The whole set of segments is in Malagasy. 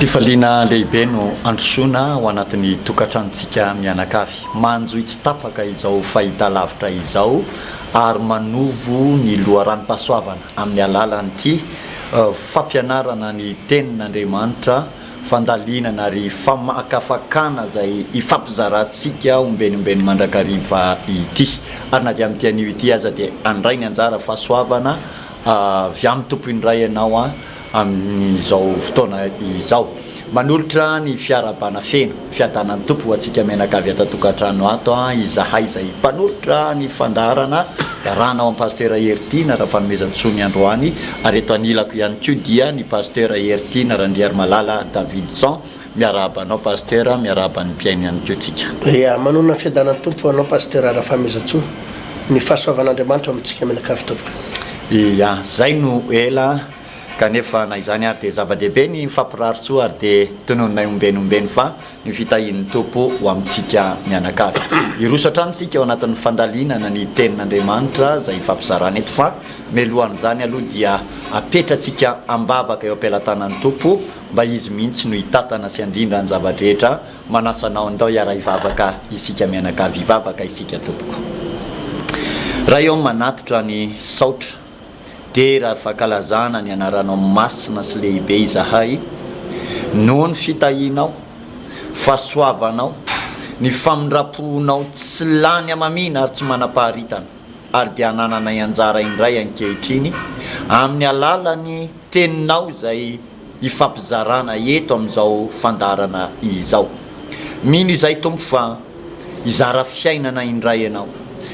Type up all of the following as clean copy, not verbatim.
Am-pifaliana lehibe no androsoana ao anatin'ny tokantranontsika mianakavy. Manjohy tsy tapaka izao fahitalavitra izao ary manovo ny loharanom-pahasoavana amin'ny alalan'ity fampianarana ny Tenin'Andriamanitra, fandalinana ary famakafakana izay ifampizarantsika ombeny ombeny mandrakariva ity. Ary na dia amin'ity anio ity aza dia handray ny anjara fahasoavana avy amin'ny Tompo indray ianao amin'izao fotoana izao. Manolotra ny fiarahabana feno fiadanan'ny Tompo ho antsika mianakavy ato an-tokantrano ato izahay izay mpanolotra ny fandaharana iarahana ao amin'ny Pasteur Heritiana Rafanomezantsoa ny androany ary eto anilako ihany koa dia ny Pasteur Heritiana Randriarimalala Davidson. Miarahaba anao Pasteur, miarahaba ny mpihaino ihany koa tsika. Ya, manonona ny fiadanan'ny Tompo ho anao Pasteur Rafanomezantsoa. Ny fahasoavan'Andriamanitra ho amintsika mianakavy tompoko. Ya, zay no ela kanefa na izany ary dia zava-dehibe ny mifampirary soa ary dia tononinay ombeny ombeny fa ny fitahian'ny Tompo ho amintsika mianakavy. Hiroso hatrany tsika ao anatin'ny fandalinana ny tenin'Andriamanitra izay ifampizarana eto fa mialohan'izany aloha dia apetratsika am-bavaka eo am-pelatanan'ny Tompo mba Izy mihitsy no hitantana sy handrindra ny zava-drehetra. Manasa anao ndao hiara-hivavaka isika mianakavy. Hivavaka isika tompoko. Ray ô manatitra ny saotra, dera ary fankalazana ny anaranao masina sy lehibe izahay noho ny fitahianao, fahasoavanao, ny famindram-ponao tsy lany hamamiana ary tsy manam-paharitana ary dia anananay anjara indray ankehitriny amin'ny alalan'ny Teninao izay ifampizarana eto amin'izao fandaharana izao. Mino izahay Tompo fa hizara fiainana indray Ianao,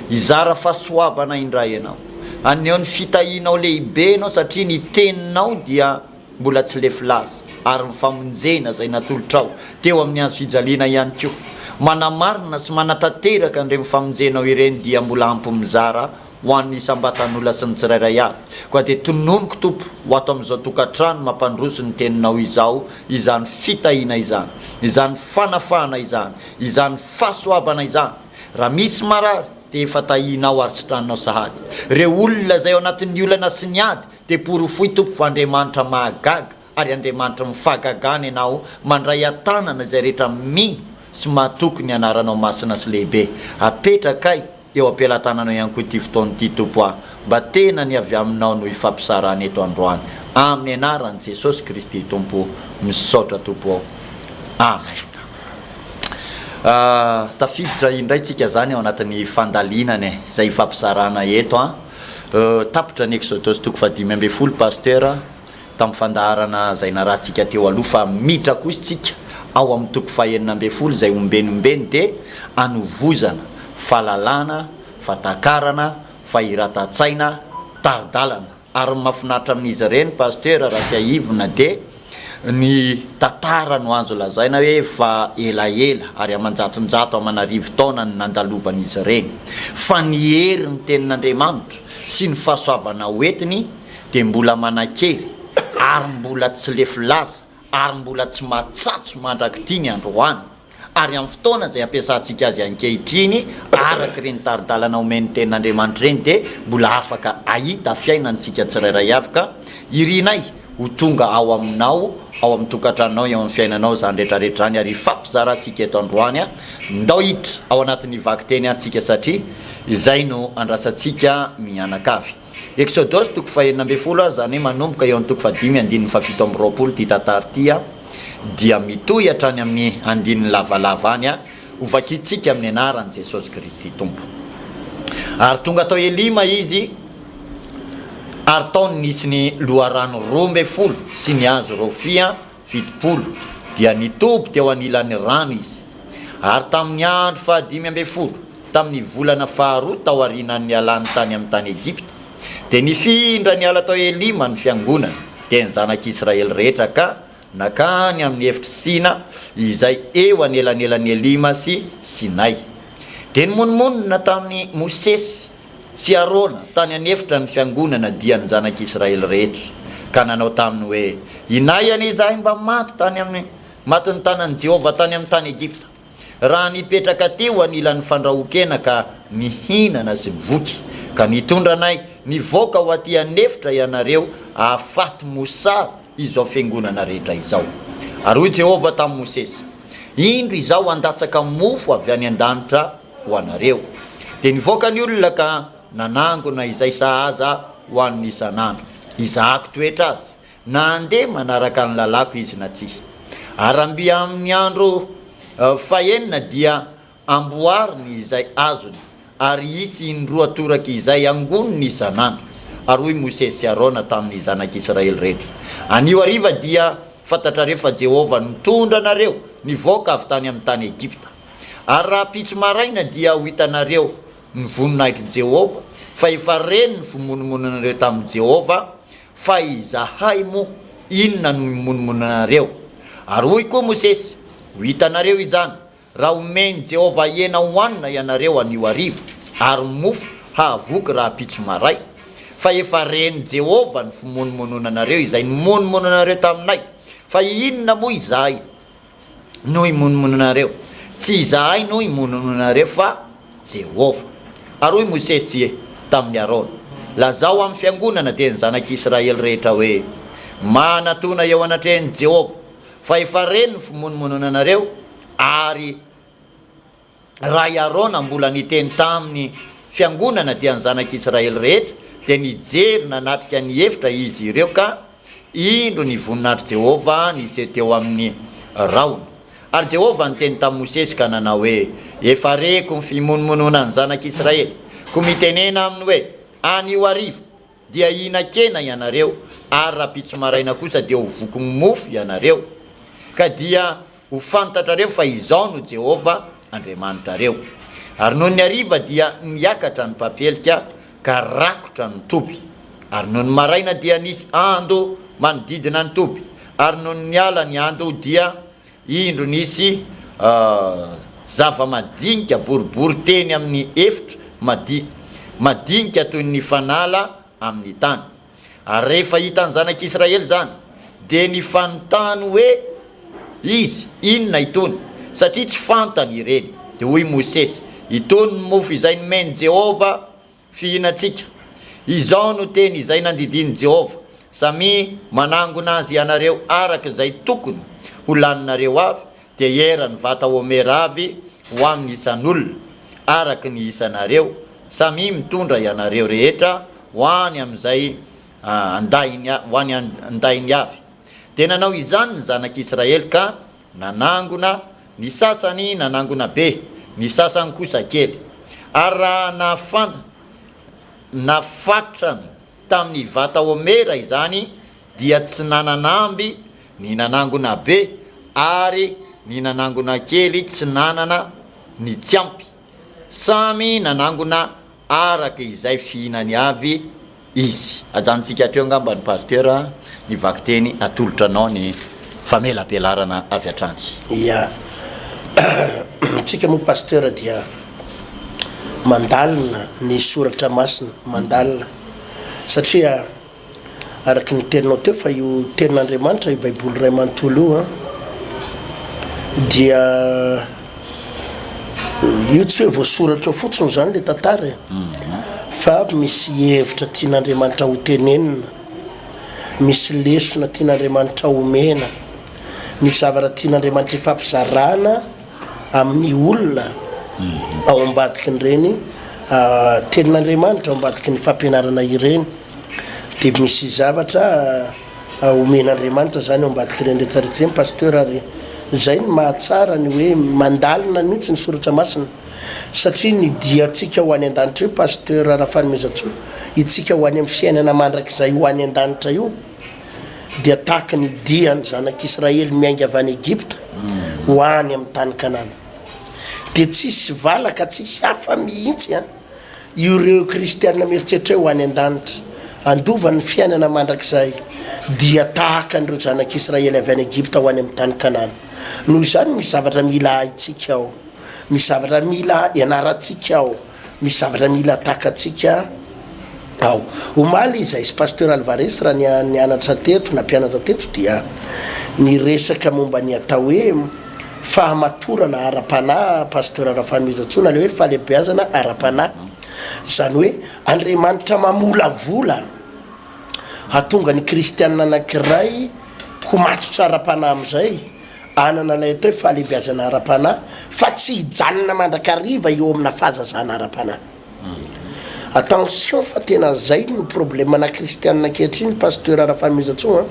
hizara fahasoavana indray Ianao, haneho ny fitahianao lehibe Ianao satria ny Teninao dia mbola tsy lefy laza ary ny famonjena izay natolotrao teo amin'ny hazo fijaliana ihany koa manamarina sy manatanteraka an'ireny famonjenao ireny dia mbola ampy mizara ho an'ny isam-batan'olona sy ny tsirairay avy. Koa dia tononiko, Tompo, ho ato amin'izao tokantrano mampandroso ny Teninao izao izany fitahiana izany, izany fanafahana izany, izany fahasoavana izany. Raha misy marary, dia efa tahianao ary sitraninao sahady. Ireo olona izay ao anatin'ny olana sy ny ady, dia porofoy, Tompo, fa Andriamanitra mahagaga ary Andriamanitry ny fahagagana Ianao, mandray an-tanana izay rehetra mino sy matoky ny Anaranao masina sy lehibe. Apetrakay. Eo am-pelatananao ihany koa ity fotoana ity Tompo ah, mba tena ny avy aminao no hifampizarana eto androany. Amin'ny anaran'i Jesosy Kristy Tompo, misaotra Tompo ô. Amen. Ah, tafiditra indray tsika zany ao anatin'ny fandalinana e, izay hifampizarana eto an. Euh, tapitra ny Exodosy toko faha-15 Pasteur. tamin'ny fandaharana izay narahantsika teo aloha fa miditra kosa isika ao amin'ny toko fahenina ambin'ny folo izay ombeny ombeny dia anovozana fahalalana, fahatakarana, fahiratan-tsaina, tari-dalana ary ny mahafinaritra amin'izy ireny Pasteur raha tsiahivina dia ny tantara no azo lazaina hoe efa elaela ary aman-jatonjato aman'arivo taona ny nandalovan'izy ireny fa ny herin'ny tenin'Andriamanitra sy ny fahasoavana hoentiny dia mbola manan-kery ary mbola tsy lefy laza ary mbola tsy matsatso mandrak'ity ny androany ary amin'ny fotoana izay ampiasantsika azy ankehitriny araka ireny tari-dalana omen'ny tenin'Andriamanitra ireny dia mbola afaka hahita fiainana isika tsirairay avy ka irinay ho tonga ao aminao ao amin'ny tokantranonao eo amin'ny fiainanao izany rehetra rehetra izany ary hifampizarantsika eto androany ndao hiditra ao anatin'ny vakiteny ary tsika satria izay no andrasantsika mianakavy. Eksodosy toko fahenina ambin'ny folo, izany hoe manomboka eo amin'ny toko fahadimy andininy fahafito amby roapolo ity tantara ity dia mitohy hatrany amin'ny andininy lavalava any, hovakintsika amin'ny anaran'i Jesosy Kristy Tompo. Ary tonga tao Elima izy, ary tao no nisy ny loharano 12 sy ny hazo rofia 70, dia nitoby teo anilan'ny rano izy. Ary tamin'ny andro fahadimy ambin'ny folo, tamin'ny volana faharoa taorianan'ny nialany tany amin'ny tany Egypta, dia nifindra niala tao Elima ny fiangonana, dia ny zanak'Israely rehetra, ka nankany amin'ny efitr'i Sina, izay eo anelanelan'i Elima sy Sinay. Dia nimonomonona tamin'i Mosesy sy Arona tany an'efitra ny fiangonana, dia ny zanak'Israely rehetra, ka nanao taminy hoe, Inay anie izahay mba maty tany amin'ny matin'ny tanan'i Jehovah tany amin'ny tany Egypta! Raha nipetraka teo anilan'ny fandrahoan-kena ka nihinana sy nivoky, ka nitondra anay nivoaka ho aty an'efitra ianareo hahafaty mosary izao fiangonana rehetra izao. Ary hoy Jehovah tamin'i Mosesy, Indro Izaho handatsaka mofo avy any an-danitra ho anareo. Dia nivoaka ny olona ka nanangona izay sahaza ho an'ny isan'andro. Hizahako toetra azy, na handeha manaraka ny lalàko izy na tsia. Ary raha mby amin'ny andro fahenina dia Amboariny izay azony, ary hisy indroa toraka izay angoniny isan'andro. Ary hoy Mosesy sy Arona tamin'ny zanak'Israely rehetra, Anio hariva dia fantatrareo fa Jehovah nitondra anareo nivoaka avy tany amin'ny tany Egypta. Ary rahampitso maraina dia ho hitanareo ny voninahitr'i Jehovah, fa efa reny ny fimonomononareo tamin'i Jehovah, fa izahay moa, inona no imonomononareo? Ary hoy koa Mosesy, Ho hitanareo izany, Raha omen'i Jehovah hena hohanina ianareo anio hariva, ary mofo hahavoky rahampitso maraina, fa efa ren'i Jehovah ny fimonomononanareo izay nimonomononareo taminay, fa inona moa izahay no imonomononareo? Tsy izahay no imonomononareo fa Jehovah. Ary hoy Mosesy tamin'i Arona, Lazao amin'ny fiangonana, dia ny zanak'Israely rehetra hoe, Manatòna eo anatrehan'i Jehovah, Fa efa reny ny fimonomononanareo, ary raha i Arona mbola niteny tamin'ny fiangonana dia ny zanak'Israely rehetra, dia nijery nanatrika ny efitra izy ireo ka indro ny voninahitr'i Jehovah niseho teo amin'ny rahona. Ary Jehovah niteny tamin'i Mosesy ka nanao hoe, Efa reko ny fimonomononan'ny zanak'Israely, koa mitenena aminy hoe, Anio hariva, Dia hihinan-kena ianareo, ary rahampitso maraina kosa dia ho voky mofo ianareo, ka dia ho fantatrareo fa Izaho no Jehovah Andriamanitrareo. Ary nony ny hariva dia niakatra ny mpampielika ka rakotra ny toby. Ary nony maraina dia nisy ando manodidina ny toby, ary nony niala ny ando dia Indro nisy zava-madinika boribory teny amin'ny efitra, madi, madinika toy ny fanala amin'ny tany. Ary rehefa hitan'ny zanak'Israely izany, dia nifanontany hoe izy, Inona itony? Satria tsy fantany ireny. Dia hoy Mosesy, Itony ny mofo izay nomen'i Jehovah Fihinantsika. Izao no teny izay nandidian'i Jehovah, Samia manangona azy ianareo araka izay tokony ho laninareo avy, dia eran'ny vata homera avy ho amin'ny isan'olona, araka ny isanareo, samia mitondra ianareo rehetra ho any amin'izay an-dahiny ho any an-dainy avy. Dia nanao izany ny zanak'Israely ka Nanangona, ny sasany nanangona be, ny sasany kosa kely. Ary raha nafan, nafatrany tamin'ny vata homera izany, dia tsy nanana amby ny nanangona be, ary ny nanangona kely tsy nanana ny tsy ampy. Samy nanangona araka izay fihinany avy izy. Ajanontsika hatreo angamba ny Pasteur ny vakiteny atolotra anao ny famelabelarana avy hatrany. Ya. Tsika moa Pasteur dia mandalina ny soratra masina, mandalina satria Araka ny teninao teo fa io tenin'Andriamanitra, io baiboly iray manontolo io an, dia io tsy hoe voasoratra ao fotsiny izany le tantara e, fa misy hevitra tian'Andriamanitra ho tenenina, misy lesona tian'Andriamanitra homena, misy zavatra tian'Andriamanitra ifampizarana amin'ny olona ao ambadikin'ireny tenin'Andriamanitra, ao ambadikin'ny fampianarana ireny. Dia misy zavatra omen'Andriamanitra zany ao ambadik'ireny rehetra rehetra ireny Pasteur ary zay no mahatsara ny hoe mandalina mihitsy ny soratra masina satria ny diantsika ho any an-danitra io Pasteur Rafanomezantsoa itsika ho any amin'ny fiainana mandrakizay ho any an-danitra io dia tahaka ny dian'ny zanak'Israely miainga avy any Egypta ho any amin'ny tany Kanana dia tsisy valaka tsisy hafa mihitsy an Ireo kristiana mieritreritra hoe ho any an-danitra, handova ny fiainana mandrakizay, dia tahaka an'ireo zanak'Israely avy any Egypta ho any amin'ny tany Kanana. Noho izany, misy zavatra mila haintsika ao, misy zavatra mila ianarantsika ao, misy zavatra mila takatsika ao. Omaly izahay sy Pasteur Alvarez raha nianatra teto, nampianatra teto, dia niresaka momba ny atao hoe Fahamatorana ara-panahy Pasteur Rafanomezantsoa na ilay hoe fahalehibeazana ara-panahy. Izany hoe Andriamanitra mamolavola hahatonga ny kristianina anankiray Ho matotra ara-panahy amin'izay, hanana ilay atao hoe fahalehibiazana ara-panahy, fa tsy hijanona mandrakariva eo amina fahazazana ara-panahy. Attention fa tena zay no problème ana kristianina ankehitriny Pasteur Rafanomezantsoa an!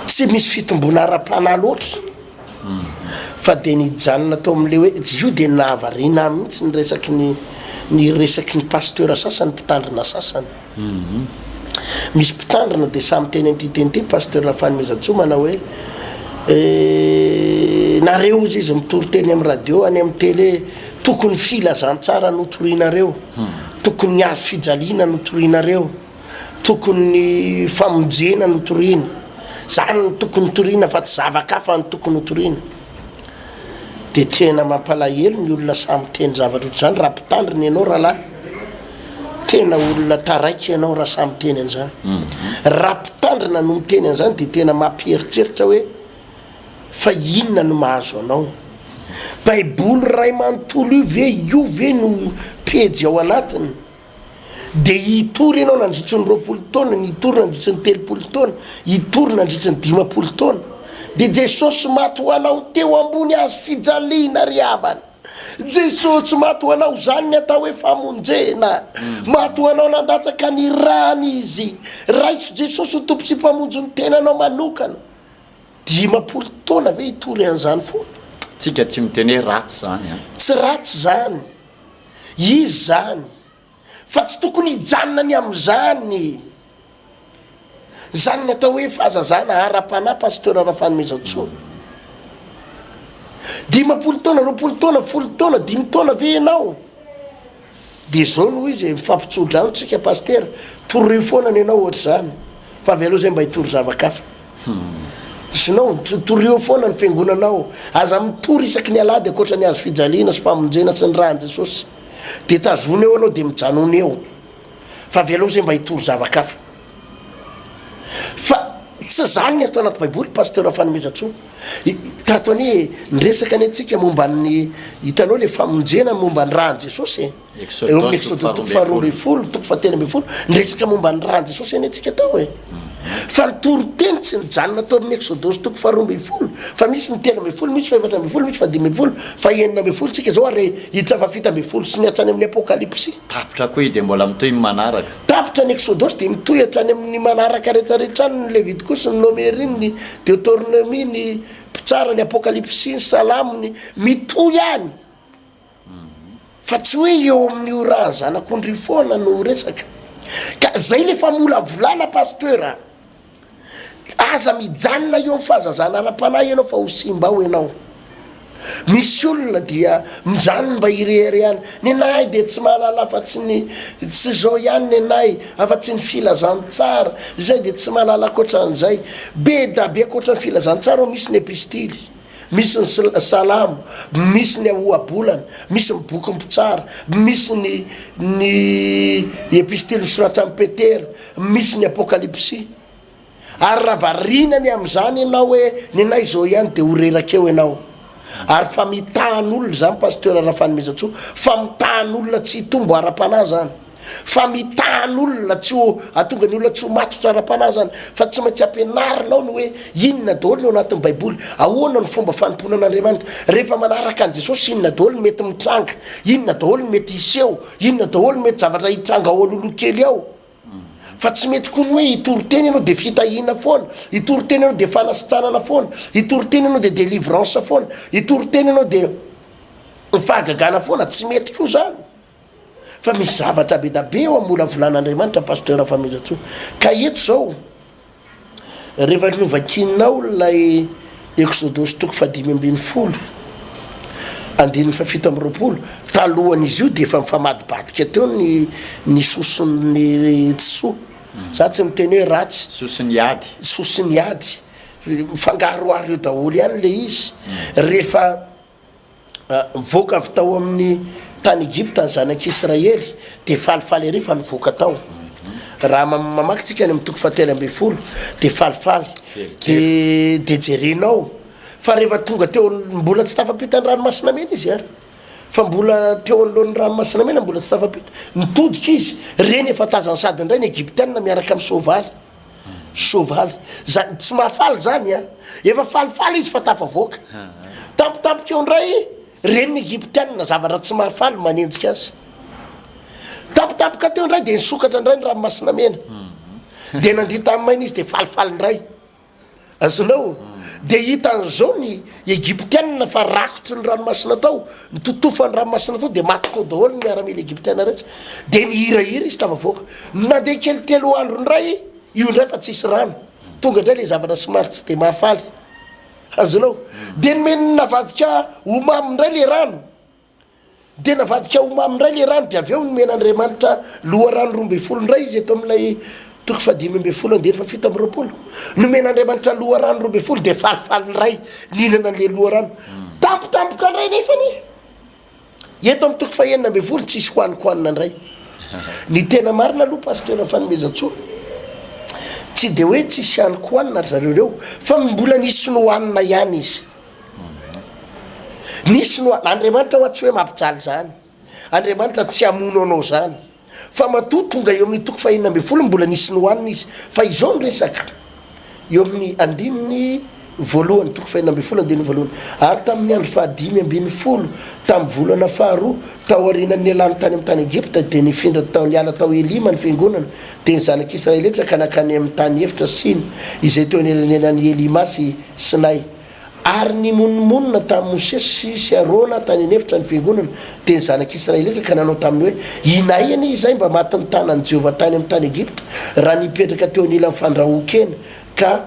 Tsy misy fitomboana ara-panahy loatra fa dia nijanona tao amin'le hoe, io dia nahavariana ahy mihitsy ny resaky ny ny resaky ny pasteur sasany, mpitandrina sasany. Misy mpitandrina dia samy miteny an'ity teny ity, Pasteur Rafanomezantsoa manao hoe nareo hozy izy mitory teny amin'ny radio any amin'ny tele, tokony filazantsara no torianareo, tokony ny hazo fijaliana no torianareo, tokony ny famonjena no toriana, zany no tokony toriana fa tsy zava-kafa no tokony ho toriana. Dia tena mampalahelo ny olona sahy miteny zavatra ohatr'izany, raha mpitandrina ianao rahalahy, tena olona taraiky ianao raha sahy miteny an'izany. Raha mpitandrina no miteny an'izany dia tena mampieritreritra hoe fa inona no mahazo anao? Baiboly iray manontolo io ve, io ve no pejy ao anatiny? Dia hitory ianao nandritry ny 20 taona, nitory nandritry ny 30 taona, hitory nandritry ny 50 taona. Dia Jesosy maty ho anao teo ambony hazo fijaliana ry havana. Jesosy maty ho anao, izany ny atao hoe famonjena. Maty ho anao nandatsaka ny rany Izy. Raiso Jesosy ho Tompo sy Mpamonjy ny tenanao manokana. 50 taona ve hitory an'izany foana? Tsika tsy miteny hoe ratsy izany an. Tsy ratsy izany. Izy izany. Fa tsy tokony hijanona ny amin'izany. Izany ny atao hoe fahazazana ara-panahy Pasteur Rafanomezantsoa. 50 taona, 20 taona, folo taona, dimy taona ve ianao? Dia izao no izy e, mifampitsodrano tsika Pasitera, torio foana ny anao ohatr'izany, fa avelao zay mba hitory zava-kafa. Sinon, torio foana ny fiangonanao, aza mitory isaky ny alahady ankoatra ny hazo fijaliana sy famonjena sy ny ràn'i Jesosy. Dia tazony eo anao dia mijanona eo, fa avelao zay mba hitory zava-kafa. Fa tsy zany ny ato anaty baiboly Pasteur Fanomezantsoa. Tato anie niresaka anie tsika momba ny hitanao le famonjena momba ny ràn'i Jesosy e. Eo amin'ny Exodosy toko faharoa 12, toko fahatelo 13, niresaka momba ny ràn'i Jesosy anie tsika tao e. Fa ny toriteny tsy nijanona tao amin'ny Exodosy toko faharoa 12, fa misy ny 13, misy faha 14, misy faha 15, faha 16 tsika zao ary hiditra faha 17 sy ny hatrany amin'ny Apokalypsy. Tapitra koa i dia mbola mitohy ny manaraka. Tapitra ny Eksodosy dia mitohy hatrany amin' ny manaraka rehetrarehetra any ny Levitikosy, ny Nomery, ny Deotornomia, ny Mpitsara, ny Apokalypsy, ny Salamo, ny mitohy any. Fa tsy hoe eo amin' io raha zanak' ondry io foana no resaka. Ka zay le famolavolana Pasteur a! Aza mijanona eo amin'ny fahazazana ara-panahy ianao fa ho simba ao ianao. Misy olona dia mijanona mba hireharehana, nenahy dia tsy mahalala afa-tsy ny tsy izao ihany nenahy, afa-tsy ny filazantsara, izay dia tsy mahalala ankoatran'izay. Be da be ankoatra ny filazantsara ao misy ny epistily, misy ny salamo, misy ny ohabolana, misy ny bokin'ny mpitsara, misy ny ny epistily nosoratan'i Petera, Misy ny apokalypsy. Ary raha variana ny amin'izany ianao hoe nenay izao ihany dia ho reraka eo ianao. Ary famitahan'olona izany Pasteur Rafanomezantsoa, famitahan'olona tsy hitombo ara-panahy izany. Famitahan'olona tsy ho hahatonga ny olona tsy ho matotra ara-panahy izany. Fa tsy maintsy ampianarinao ny hoe inona daholo ny ao anatin'ny baiboly, ahoana ny fomba fanompoana an'Andriamanitra, rehefa manaraka an'i Jesosy inona daholo ny mety mitranga, inona daholo ny mety hiseho, inona daholo ny mety zavatra hitranga ao alohaloha kely ao. Fa tsy mety koa ny hoe hitory teny ianao dia fitahiana foana, hitory teny ianao dia fanasitranana foana, hitory teny ianao dia délivrance foana, hitory teny ianao dia fahagagana foana, tsy mety koa zany. Fa misy zavatra be da be eo amolavolan'Andriamanitra Pasteur Rafamezantsoa. Ka eto zao, Rehefa novakianao ilay Eksodosy toko fahadimy 15, andininy faha-27, talohan'izy io dia efa nifamadibadika teo ny ny soa sy ny tsy soa. Za tsy miteny hoe ratsy. Soa sy ny ady. Soa sy ny ady. Mifangaroharo eo daholo ihany ilay izy. Rehefa Nivoaka avy tao amin'ny tany Egypta ny zanak'Israely, dia falifaly ery fa nivoaka tao. Raha mamaky tsika any amin'ny toko fahatelo 13, dia falifaly. Dia dia jerenao fa rehefa tonga teo mbola tsy tafapita ny ranomasina mena izy ary. Fa mbola teo anoloan'ny ranomasina mena mbola tsy tafapita. Nitodika izy, reny efa tazany sady indray ny Egyptiana miaraka amin'ny soavaly. Soavaly. Zany, tsy mahafaly zany an! Efa falifaly izy fa tafavoaka. Tampotampoka eo indray, ren'ny Egyptiana zavatra tsy mahafaly manenjika azy. Tampotampoka teo indray dia nisokatra indray ny ranomasina mena. Dia nandia tany maina izy dia falifaly indray. Azonao? Dia hitan'izao ny Egyptiana fa rakotry ny ranomasina tao, nitotofan'ny ranomasina tao, dia maty tao daholo ny miaramila Egyptiana rehetra. Dia nihirahira izy tafavoaka. Nandeha kely telo andro indray, io indray fa tsisy rano. Tonga indray ilay zavatra somary tsy dia mahafaly. Azonao? Dia nomeny navadika ho mamy indray ilay rano. Dia navadika ho mamy indray ilay rano, dia avy eo nomen'Andriamanitra loharano 12 indray izy eto amin'ilay toko faha-15 andininy faha-27. Nomen'Andriamanitra loharano 12 dia falifaly indray nihinana an'ilay loharano. Tampotampoka indray nefany eto amin'ny toko faha-16 tsisy hohanikohanina indray. Ny tena marina aloha Pasteur Fanomezantsoa, tsy dia hoe tsisy hanikohanina ry zareo ireo fa mbola nisy nohanina ihany izy. Nisy no Andriamanitra hoa tsy hoe mampijaly zany. Andriamanitra tsy hamono anao zany. Fa matoa tonga eo amin'ny toko fahenina ambin'ny folo mbola nisy nohanina izy. Fa izao ny resaka eo amin'ny andininy voalohany, toko fahenina ambin'ny folo andininy voalohany. Ary tamin'ny andro fahadimy ambin'ny folo tamin'ny volana faharoa taorianan'ny nialany tany amin'ny tany Egypta dia nifindra tao niala tao Elima ny fiangonana, dia ny zanak'Israely rehetra ka nankany amin'ny tany efitra Sina izay teo anelanelan'i Elima sy Sinay. Ary nimonomonona tamin'i Mosesy sy Arona tany an'efitra ny fiangonana, dia ny zanak'Israely rehetra, ka nanao taminy hoe, Inay anie izahay mba matin'ny tanan'i Jehovah tany amin'ny tany Egypta, raha nipetraka teo anilan'ny fandrahoan-kena ka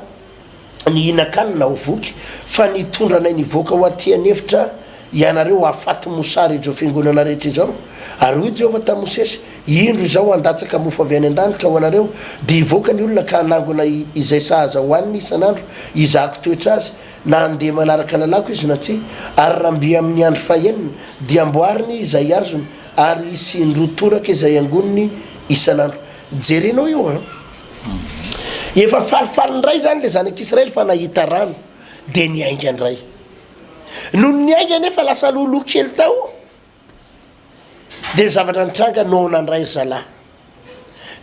nihinan-kanina ho voky, fa nitondra anay nivoaka ho aty an'efitra hianareo hahafaty mosary izao fiangonana rehetra izao. Ary hoy Jehovah tamin'i Mosesy, Indro, Izaho handatsaka mofo avy any an-danitra ho anareo, dia hivoaka ny olona ka hanangona izay sahaza hohaniny isan'andro, hizahako toetra azy, na handeha manaraka ny lalàko izy na tsia. Ary raha mby amin'ny andro fahenina, dia hamboariny izay azony, ary hisy indroa toraka izay angoniny isan'andro. Jerenao io an! Efa falifaly indray izany ilay zanak'Israely fa nahita rano, dia niainga indray. Nony niainga anefa lasa alohaloha kely tao dia ny zavatra nitranga noana indray ry zalahy.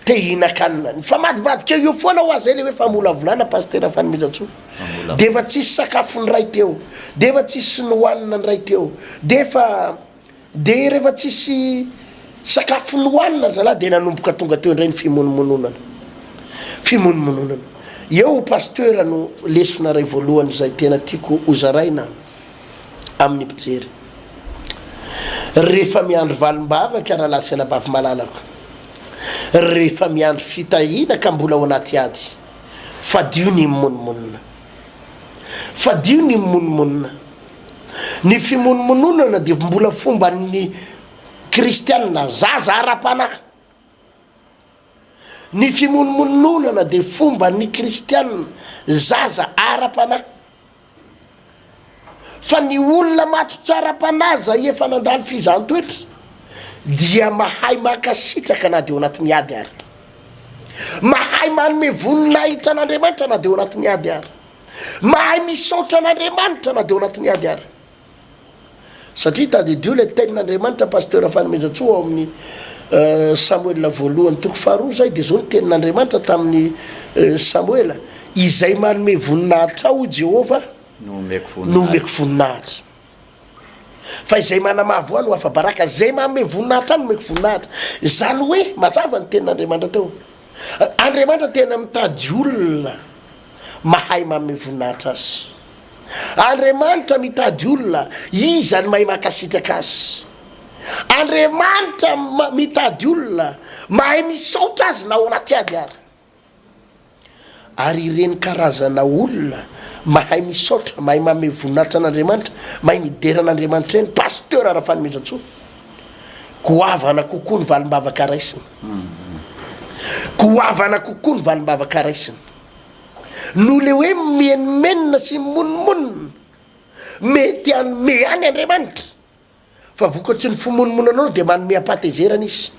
Te hihinan-kanina. Nifamadibadika eo foana hoa zay le hoe famolavolana Pasitera Fanomezantsoa. Dia efa tsisy sakafo indray teo. Dia efa tsisy nohanina indray teo. Dia efa Dia rehefa tsisy sakafo nohanina ry zalahy dia nanomboka tonga teo indray ny fimonomononana. Fimonomononana. Eo Pasteur no lesona iray voalohany izay tena tiako hozaraina amin'ny mpijery. Rehefa miandry valim-bavaka rahalahy sy anabavy malalako, rehefa miandry fitahiana ka mbola ao anaty ady, fadio ny mimonomonona. Fadio ny mimonomonona. Ny fimonomononana dia mbola fomban'ny kristianina zaza ara-panahy. Ny fimonomononana dia fomban'ny kristianina zaza ara-panahy. Fa ny olona matotra ara-panahy izay efa nandalo fizahan-toetra dia mahay mankasitraka na dia ao anatin'ny ady ary. Mahay manome voninahitra an'Andriamanitra na dia ao anatin'ny ady ary. Mahay misaotra an'Andriamanitra na dia ao anatin'ny ady ara. Satria tadidio ilay tenin'Andriamanitra Pasteur Fanomezantsoa ao amin'ny Samoela voalohany toko faharoa izay dia izao ny tenin'Andriamanitra tamin'i Samoela, izay manome voninahitra ahy hoy Jehovah No omeko no omeko voninahitra. Fa izay manamavo ahy no afa-baraka, izay manome voninahitra ahy no omeko voninahitra. Izany hoe mazava ny tenin'Andriamanitra teo. Andriamanitra tena mitady olona mahay manome voninahitra azy. Andriamanitra mitady olona iza ny mahay mankasitraka azy. Andriamanitra mitady olona mahay misaotra azy na ao anaty ady ary. Ary ireny karazana olona mahay misaotra, mahay manome voninahitra an'Andriamanitra, mahay midera an'Andriamanitra ireny, Pasteur Rafanomezantsoa, goavana kokoa ny valim-bavaka raisiny. Goavana kokoa ny valim-bavaka raisiny. Noho le hoe mimenomenona sy mimonomonona, mety hanome ihany Andriamanitra. Fa vokatry ny fimonomonanao dia manome am-pahatezerana izy.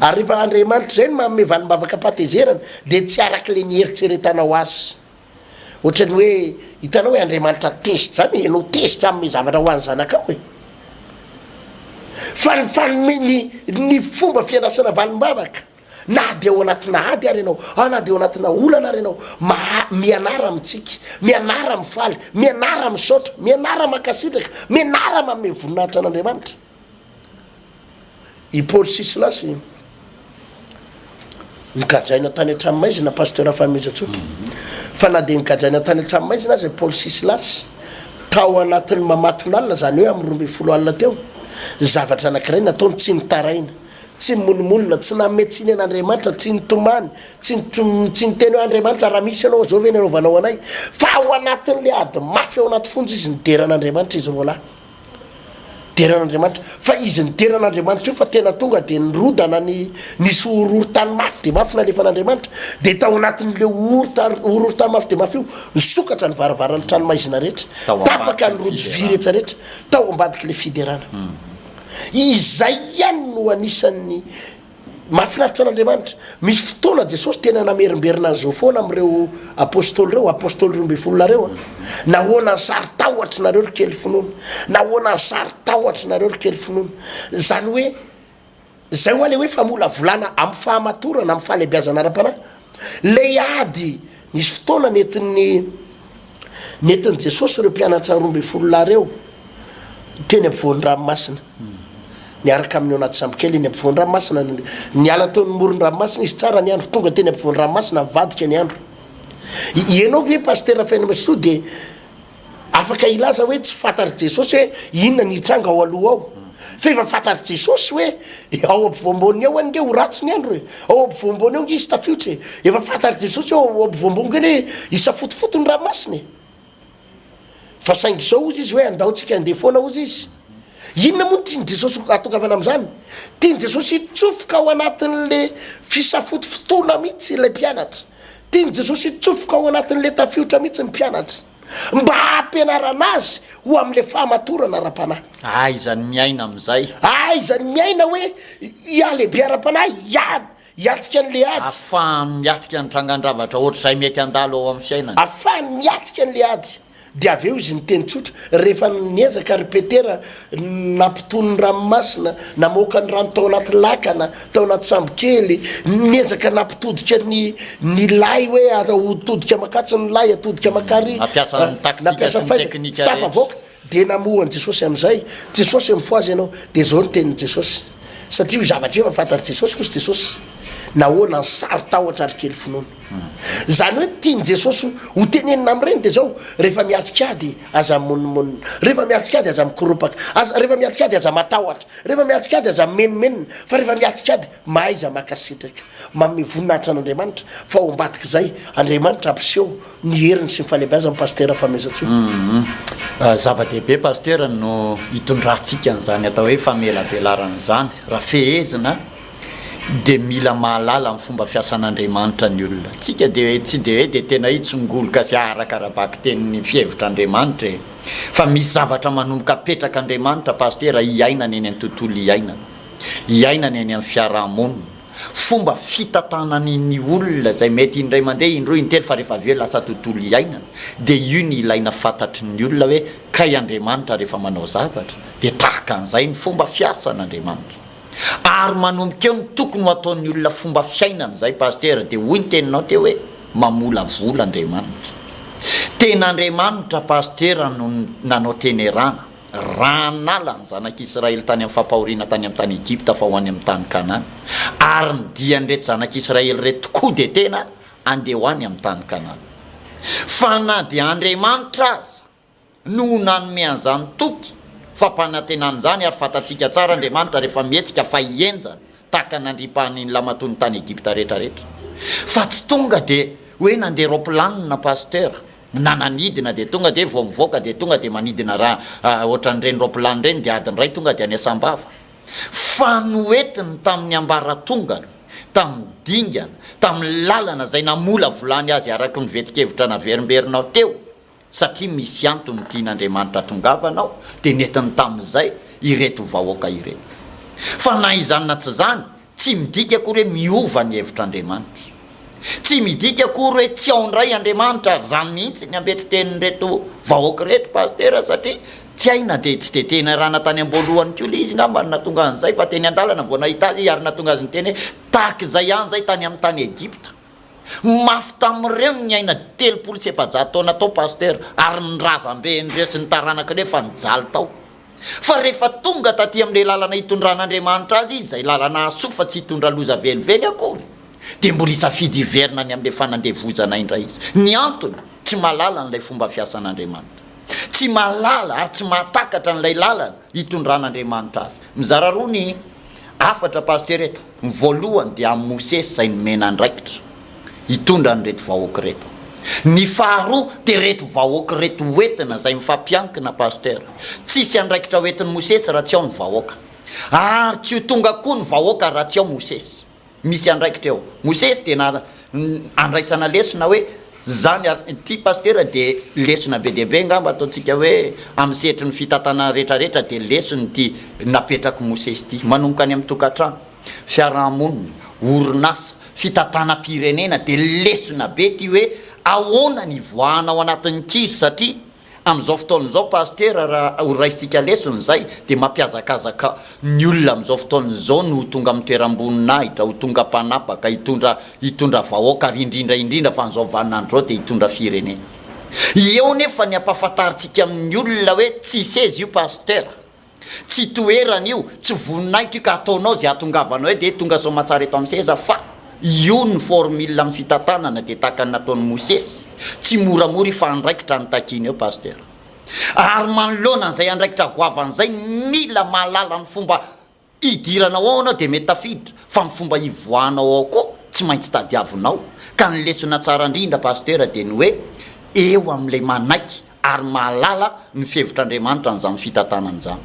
Ary rehefa Andriamanitra izay no manome valim-bavaka am-pahatezerana dia tsy araka ilay nieritreretanao azy. Ohatran'ny hoe hitanao hoe Andriamanitra tezitra izany e, ianao tezitra hanome zavatra ho an'ny zanakao e. Fa ny fanome ny ny fomba fiandrasana valim-bavaka. Na dia ao anatina ady ary ianao, na dia ao anatina olana ary ianao, maha, mianara mitsiky, mianara mifaly, mianara misaotra, mianara mankasitraka, mianara manome voninahitra an'Andriamanitra. I Paoly sy Silasy nogadraina tany an-tranomaizina, Pasteur Fanomezantsoa. Fa na dia nogadraina tany an-tranomaizina aza i Paoly sy Silasy, tao anatin'ny mamatonalina, izany hoe amin'ny 12 alina teo, zavatra anankiray nataony, tsy nitaraina, tsy nimonomonona, tsy nanome tsiny an'Andriamanitra, tsy nitomany, tsy tsy niteny hoe Andriamanitra raha misy ianao izao ve ny anaovanao anay, fa ao anatin'ilay ady mafy ao anaty fonja izy nidera an'Andriamanitra izy roalahy. Dera an'Andriamanitra. Fa izy nidera an'Andriamanitra io fa tena tonga dia nirodana ny, nisy horohorontany mafy dia mafy nalefan'Andriamanitra. Dia tao anatin'ilay horohorontany mafy dia mafy io, nisokatra ny varavaran'ny tranomaizina rehetra. Tao Tapaka ny ambadiky ny rojo vy fiderana. rehetra rehetra tao ambadik'ilay fiderana. Izay ihany no anisan'ny Mahafinaritra an'Andriamanitra. Misy fotoana Jesosy tena namerimberina an'izao foana amin'ireo apostoly ireo, apostoly 12 lahy ireo an. Nahoana ny saro-tahotra nareo ry kely finoana? Nahoana ny saro-tahotra nareo ry kely finoana? Izany hoe, izay hoa ilay hoe famolavolana amin'ny fahamatorana, amin'ny fahalehibiazana ara-panahy. Ilay ady, nisy fotoana nentin'ny nentin'i Jesosy ireo mpianatra 12 lahy ireo teny ampovoan'ny ranomasina. Miaraka aminy ao anaty sambokely eny ampovoan'ny ranomasina. Niala teo amin'ny moron-dranomasina izy, tsara ny andro, tonga teny ampovoan'ny ranomasina, nivadika ny andro. Ianao ve Pasitera Fenamasoa dia Afaka hilaza hoe tsy fantatr'i Jesosy hoe inona ny hitranga ao aloha ao. Fa efa fantatr'i Jesosy hoe ao ampovoamboan'ny ao ange ho ratsy ny andro e. Ao ampovoamboany ao ange hisy tafiotra e. Efa fantatr'i Jesosy hoe ao ampovoamboany ange hisafotofoto ny ranomasina e. Fa saingy izao hozy izy hoe andao tsika handeha foana hozy izy. Inona moa no tian'i Jesosy hahatongavana amin'izany? Tian'i Jesosy hitsofoka ao anatin'le fisafotofotoana mihitsy ilay mpianatra. Tian'i Jesosy hitsofoka ao anatin'ilay tafiotra mihitsy ny mpianatra, mba hampianarana azy ho amin'ilay fahamatorana ara-panahy. Ahaizany miaina amin'izay. Ahaizany miaina hoe hihalehibe ara-panahy, hiady, hiatrika an'ilay ady. Ahafahany miatrika ny trangan-javatra ohatr'izay mety handalo ao amin'ny fiainany. Ahafahany miatrika an'ilay ady. Dia avy eo izy niteny tsotra, rehefa niezaka ry Petera nampitony ny ranomasina, namoaka ny rano tao anaty lakana, tao anaty sambokely, niezaka nampitodika ny ny lay hoe atodika makatsy ny lay, atodika makary, Nampiasa ny taktika nampiasa sy ny fahaizana, tsy teknika rehetra. tafavoaka. Dia namoha an'i Jesosy amin'izay, Jesosy mifohaza ianao. Dia izao ny tenin'i Jesosy, satria io zavatra io efa fantatr'i Jesosy, hozy Jesosy, nahoana ny saro-tahotra ary kely finoana. Izany hoe tian'i Jesosy ho tenenina amin'ireny dia izao, rehefa miatrika ady aza mimonomonona, rehefa miatrika ady aza mikoropaka, aza, rehefa miatrika ady aza matahotra, rehefa miatrika ady aza mimenomenona, fa rehefa miatrika ady mahaiza mankasitraka, manome voninahitra an'Andriamanitra, fa ao ambadik'izay Andriamanitra hampiseho ny heriny sy ny fahalehibeazany Pasitera Fanomezantsoa. Humm zava-dehibe Pasitera no hitondrantsika an'izany atao hoe famelabelarana izany, raha fehezina dia mila mahalala ny fomba fiasan'Andriamanitra ny olona. Tsika dia tsy dia hoe dia tena hitsongoloka sy haharaka ara-bakiteny ny fihevitr'Andriamanitra e. Fa misy zavatra manomboka apetrak'Andriamanitra Pasitera hiainana eny an-tontolo iainana, hiainana eny amin'ny fiarahamonina. Fomba fitantanany ny olona izay mety indray mandeha, indroa, intelo fa rehefa avy eo lasa tontolo iainana. Dia io ny ilaina fantatry ny olona hoe kay Andriamanitra rehefa manao zavatra dia tahaka an'izay ny fomba fiasan'Andriamanitra. Ary manomboka eo ny tokony ho ataon'ny olona fomba fiainana izay Pasitera dia hoy ny teninao teo hoe mamolavola Andriamanitra. Tena Andriamanitra Pasitera no nanao tenerana raha hanala ny zanak'Israely tany amin'ny fampahoriana tany amin'ny tany Egypta fa ho any amin'ny tany Kanana. Ary ny dian'ireto zanak'Israely ireto tokoa dia tena andeha ho any amin'ny tany Kanana. Fa na dia Andriamanitra aza no nanome an'izany toky fampanantenana izany ary fantatsika tsara Andriamanitra rehefa mihetsika fa hihenjana tahaka ny nandripahany ny lamatoany tany Egypta rehetra rehetra fa tsy tonga dia hoe nandeha ropilanina Pasteur na nanidina dia tonga dia vao mivoaka dia tonga dia manidina raha ohatran'ireny ropilany ireny dia adiny iray tonga dia any Sambava fa noentiny tamin'ny ambaratongany tamin'ny dingana tamin'ny lalana izay namolavolany azy araka ny vetin-kevitra naverimberinao teo Satria misy antony tian'Andriamanitra hatongavana ao, dia nentiny tamin'izay ireto vahoaka ireto. Fa na izany na tsy izany, tsy midika akory hoe miova ny hevitr'Andriamanitra. Tsy midika akory hoe tsy ao indray Andriamanitra, ary izany mihitsy ny ambetitenin'ireto vahoaka ireto, Pasitera, satria. Tsy hay na dia tsy dia tena rana tany am-boalohany koa ilay izy angamba no nahatonga an'izay fa teny an-dalana vao nahita azy izy ary nahatonga azy niteny hoe tahaka izay ihany izay tany amin'ny tany Egypta. Mafy tamin'ireo ny niaina 430 taona tao Pasteur ary ny razamben'ireo sy ny taranak'ireo efa nijaly tao. Fa rehefa tonga taty amin'ilay lalana hitondran'Andriamanitra azy izy, izay lalana hahasoa fa tsy hitondra loza velively akory, dia mbola hisafidy hiverina any amin'ilay fanandevozana indray izy. Ny antony, tsy mahalala an'ilay fomba fiasan'Andriamanitra. Tsy mahalala ary tsy mahatakatra an'ilay lalana hitondran'Andriamanitra azy. Mizara roa ny hafatra Pasteur eto. Ny voalohany dia amin'i Mosesy izay nomena andraikitra hitondra an'ireto vahoaka ireto. Ny faharoa dia ireto vahoaka ireto hoentina izay mifampiankina Pasteur. Tsisy andraikitra hoentin'i Mosesy raha tsy ao ny vahoaka. Ary tsy ho tonga koa ny vahoaka raha tsy ao Mosesy. Misy andraikitra eo. Mosesy dia na andraisana lesona hoe zany ary ity Pasitera dia lesona be dia be angamba ataontsika hoe amin'ny sehatry ny fitantanana rehetra rehetra dia lesona ity napetrak'i Mosesy ity. Manomboka any amin'ny tokantrano, fiarahamonina, orinasa, fitantanam-pirenena dia lesona be ity hoe ahoana ny hivoahana ao anatin'ny kizo satria Amin'izao fotoana izao Pasitera raha ho raisintsika lesona izay dia mampihazakazaka ny olona amin'izao fotoana izao no ho tonga amin'ny toeram-boninahitra, ho tonga mpanapaka, hitondra hitondra vahoaka ary indrindra indrindra fa amin'izao vaninandro izao dia hitondra firenena. Eo nefa ny ampahafantarintsika amin'ny olona hoe tsy seza io Pasitera. Tsy toerana io, tsy voninahitra io ka ataonao izay hahatongavanao eo dia tonga soamatsara eto amin'ny seza fa io ny formule amin'ny fitantanana dia tahaka ny nataon'i Mosesy, tsy moramora io fa andraikitra no takiana eo Pasteur. Ary manoloana an'izay andraikitra goavana izay mila mahalala ny fomba hidiranao ao anao dia mety tafiditra fa ny fomba hivoahanao ao koa tsy maintsy tadiavinao ka ny lesona tsara indrindra Pasteur dia ny hoe eo amin'ilay manaiky ary mahalala ny fihevitr'Andriamanitra an'izany fitantanana izany.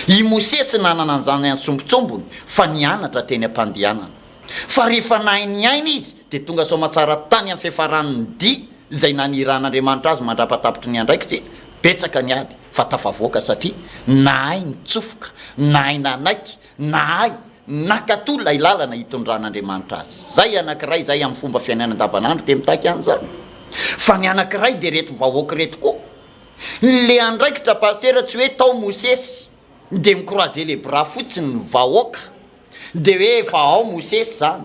I Mosesy nanana an'izany ansombintsombiny fa nianatra teny am-pandehanana. Fa rehefa nahay niaina izy dia tonga soamatsara tany amin'ny fiafaran'ny dia izay naniran'Andriamanitra azy mandrapatapitry ny andraikitry, betsaka ny ady fa tafavoaka satria nahay nitsofoka, nahay nanaiky, nahay Nankatò ilay lalana itondran'Andriamanitra azy. Izay anankiray izay amin'ny fomba fiainana andavanandro dia mitaky an'izany. Fa ny anankiray dia ireto vahoaka ireto koa. Le andraikitra Pasitera tsy hoe tao Mosesy dia mi-croiser les bras fotsiny ny vahoaka dia hoe efa ao Mosesy izany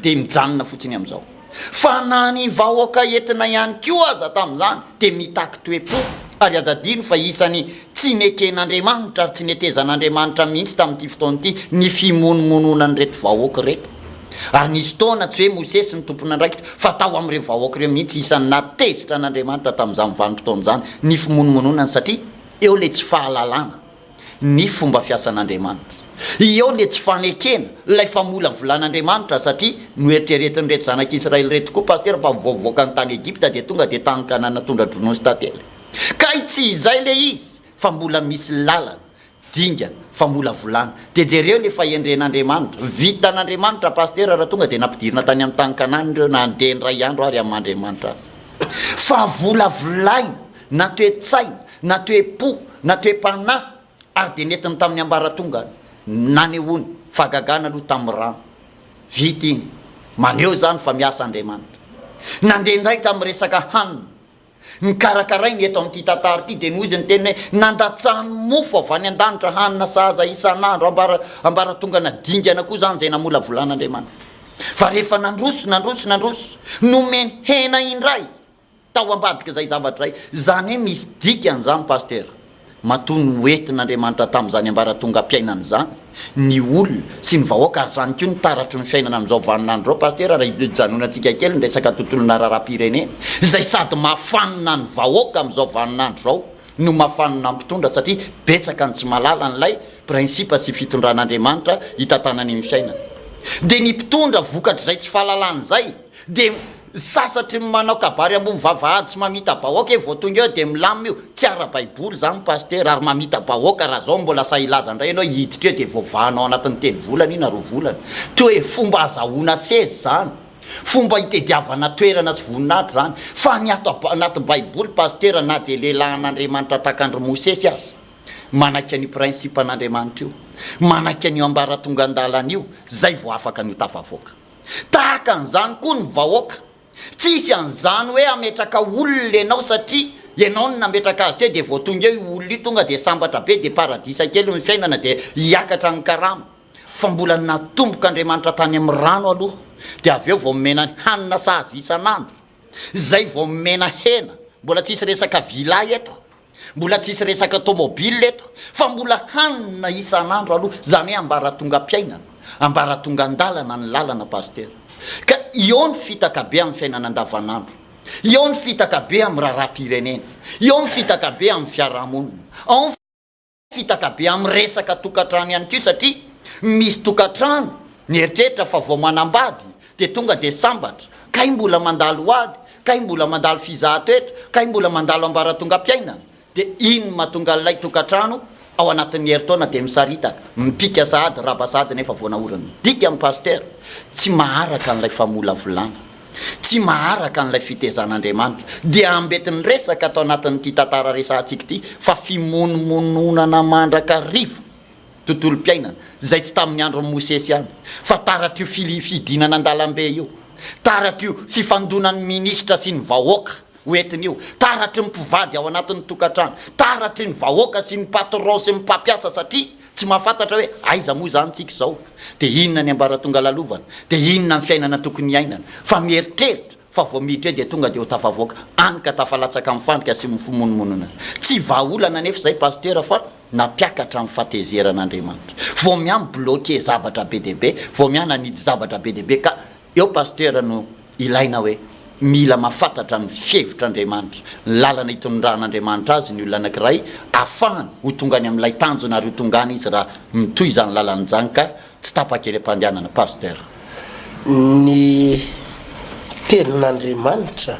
dia mijanona fotsiny amin'izao. Fa na ny vahoaka entina ihany koa aza tamin'izany dia mitaky toe-po, ary aza adino fa isany tsy neken'Andriamanitra ary tsy netezan'Andriamanitra mihitsy tamin'ity fotoana ity ny fimonomononan'ireto vahoaka ireto. Ary nisy fotoana tsy hoe Mosesy no tompon'andraikitra fa tao amin'ireo vahoaka ireo mihitsy isany nahatezitra an'Andriamanitra tamin'izany vanim-potoana izany ny fimonomononany satria eo ilay tsy fahalalana ny fomba fiasan'Andriamanitra. Eo ilay tsy fanekena ilay famolavolan'Andriamanitra satria noeritreretin'ireto zanak'Israely ireto koa Pasitera fa vao voaka ny tany Egypta dia tonga dia tany Kanana tondra-dronono sy tantely. Kay tsy izay ilay izy fa mbola misy lalana, dingana, famolavolana. Dia jereo ilay fahendren'Andriamanitra. Vitan'Andriamanitra Pasitera raha tonga dia nampidirina tany amin'ny tany Kanana ireo na handeha indray andro ary amin'ny Andriamanitra azy. Fa volavolaina na toe-tsaina, na toe-po, na toe-panahy, ary dia nentiny tamin'ny ambaratongany, nanehoany fahagagana aloha tamin'ny rano. Vita iny. Maneho izany fa miasa Andriamanitra. Nandeha indray tamin'ny resaka hanina. Nokarakarainy eto amin'ity tantara ity dia noho izy niteny hoe nandatsahany mofo avy any an-danitra hanina sahaza isan'andro, ambara, ambaratongana dingana koa izany izay namolavolan'Andriamanitra. Fa rehefa nandroso, nandroso, nandroso, nomeny hena indray. Tao ambadik'izay zavatra izay. Izany hoe misy dikany izany Pasteur. Matoa noentin'Andriamanitra tamin'izany ambaratongam-piainana izany ny olona sy ny vahoaka ary izany koa ny taratry ny fiainana amin'izao vaninandro izao Pasteur raha hijanonantsika kely ny resaka tontolona raharaham-pirenena izay sady mahafanina ny vahoaka amin'izao vaninandro izao no mahafanina ny mpitondra satria betsaka ny tsy mahalala an'ilay principe sy fitondran'Andriamanitra hitantanany ny fiainana dia ny mpitondra vokatr'izay tsy fahalalana izay dia Sasatry ny manao kabary ambony vavahady sy mamita-bahoaka e, vao tonga eo dia milamina io, tsy ara-baiboly izany Pasteur, ary mamita-bahoaka raha zao mbola sahy hilaza indray ianao hiditra eo dia voavahanao anatin'ny telo volana io na roa volana, toa hoe fomba azahoana seza izany, fomba hitediavana toerana sy voninahitra izany, fa ny ato anaty baiboly Pasteur na dia lehilahin'Andriamanitra tahaka an-dry Mosesy aza, manaiky an'io principe an'Andriamanitra io, manaiky an'io ambaratongan-dalana io, zay vao afaka ny ho tafavoaka. Tahaka an'izany koa ny vahoaka. Tsisy an'izany hoe hametraka olona ianao satria ianao no nametraka azy teo dia vao tonga eo io olona io tonga dia sambatra be dia paradisa kely ny fiainana dia hiakatra ny karama. Fa mbola natombok'Andriamanitra tany amin'ny rano aloha dia avy eo vao nomena ny hanina sahaza isan'andro. Zay vao nomena hena, mbola tsisy resaka villa eto, mbola tsisy resaka tomobile eto fa mbola hanina isan'andro aloha, zany hoe ambaratongam-piainana, ambaratongan-dalana ny lalana Pasteur. Ka eo ny fitaka be amin'ny fiainana andavanandro, eo ny fitaka be amin'ny raharaham-pirenena, eo ny fitaka be amin'ny fiarahamonina, ao ny. Fitaka be amin'ny resaka tokantrano ihany koa satria misy tokantrano mieritreritra fa vao manambady dia tonga dia sambatra, kay mbola mandalo ady, kay mbola mandalo fizahan-toetra, kay mbola mandalo ambaratongam-piainana, dia iny no mahatonga an'ilay tokantrano ao anatin'ny herintaona dia misaritaka, mipika sahady, rava sahady nefa vao naorina. Dikany Pasteur, tsy maharaka an'ilay famolavolana. Tsy maharaka an'ilay fitezan'Andriamanitra. Dia ambetin'ny resaka ato anatin'ity tantara resahantsika ity fa fimonomononana mandrakariva tontolom-piainana, izay tsy tamin'ny andron'i Mosesy ihany, fa taratr'io fili fidinana an-dalambe io, taratr'io fifandonan'ny minisitra sy ny vahoaka ho entiny io, taratry ny mpivady ao anatin'ny tokantrano, taratry ny vahoaka sy ny patron sy ny mpampiasa satria Tsy mahafantatra hoe aiza moa izany tsika izao, dia inona ny ambaratonga lalovana, dia inona ny fiainana tokony hiainana, fa mieritreritra fa vao miditra eo dia tonga dia ho tafavoaka, any ka tafalatsaka amin'ny fandrika sy ny fimonomononana. Tsy vahaolana anefa izay Pasitera fa nampiakatra ny fahatezeran'Andriamanitra. Vao miha mi-bloquer zavatra be dia be, vao miha nanidy zavatra be dia be ka eo Pasitera no Ilaina hoe mila mahafantatra ny fihevitr'Andriamanitra, ny lalana itondran'Andriamanitra azy ny olona anankiray ahafahany ho tonga any amin'ilay tanjona ary ho tonga any izy raha mitohy izany lalana izany ka tsy tapaka eny am-pandehanana. Pasteur. Ny tenin'Andriamanitra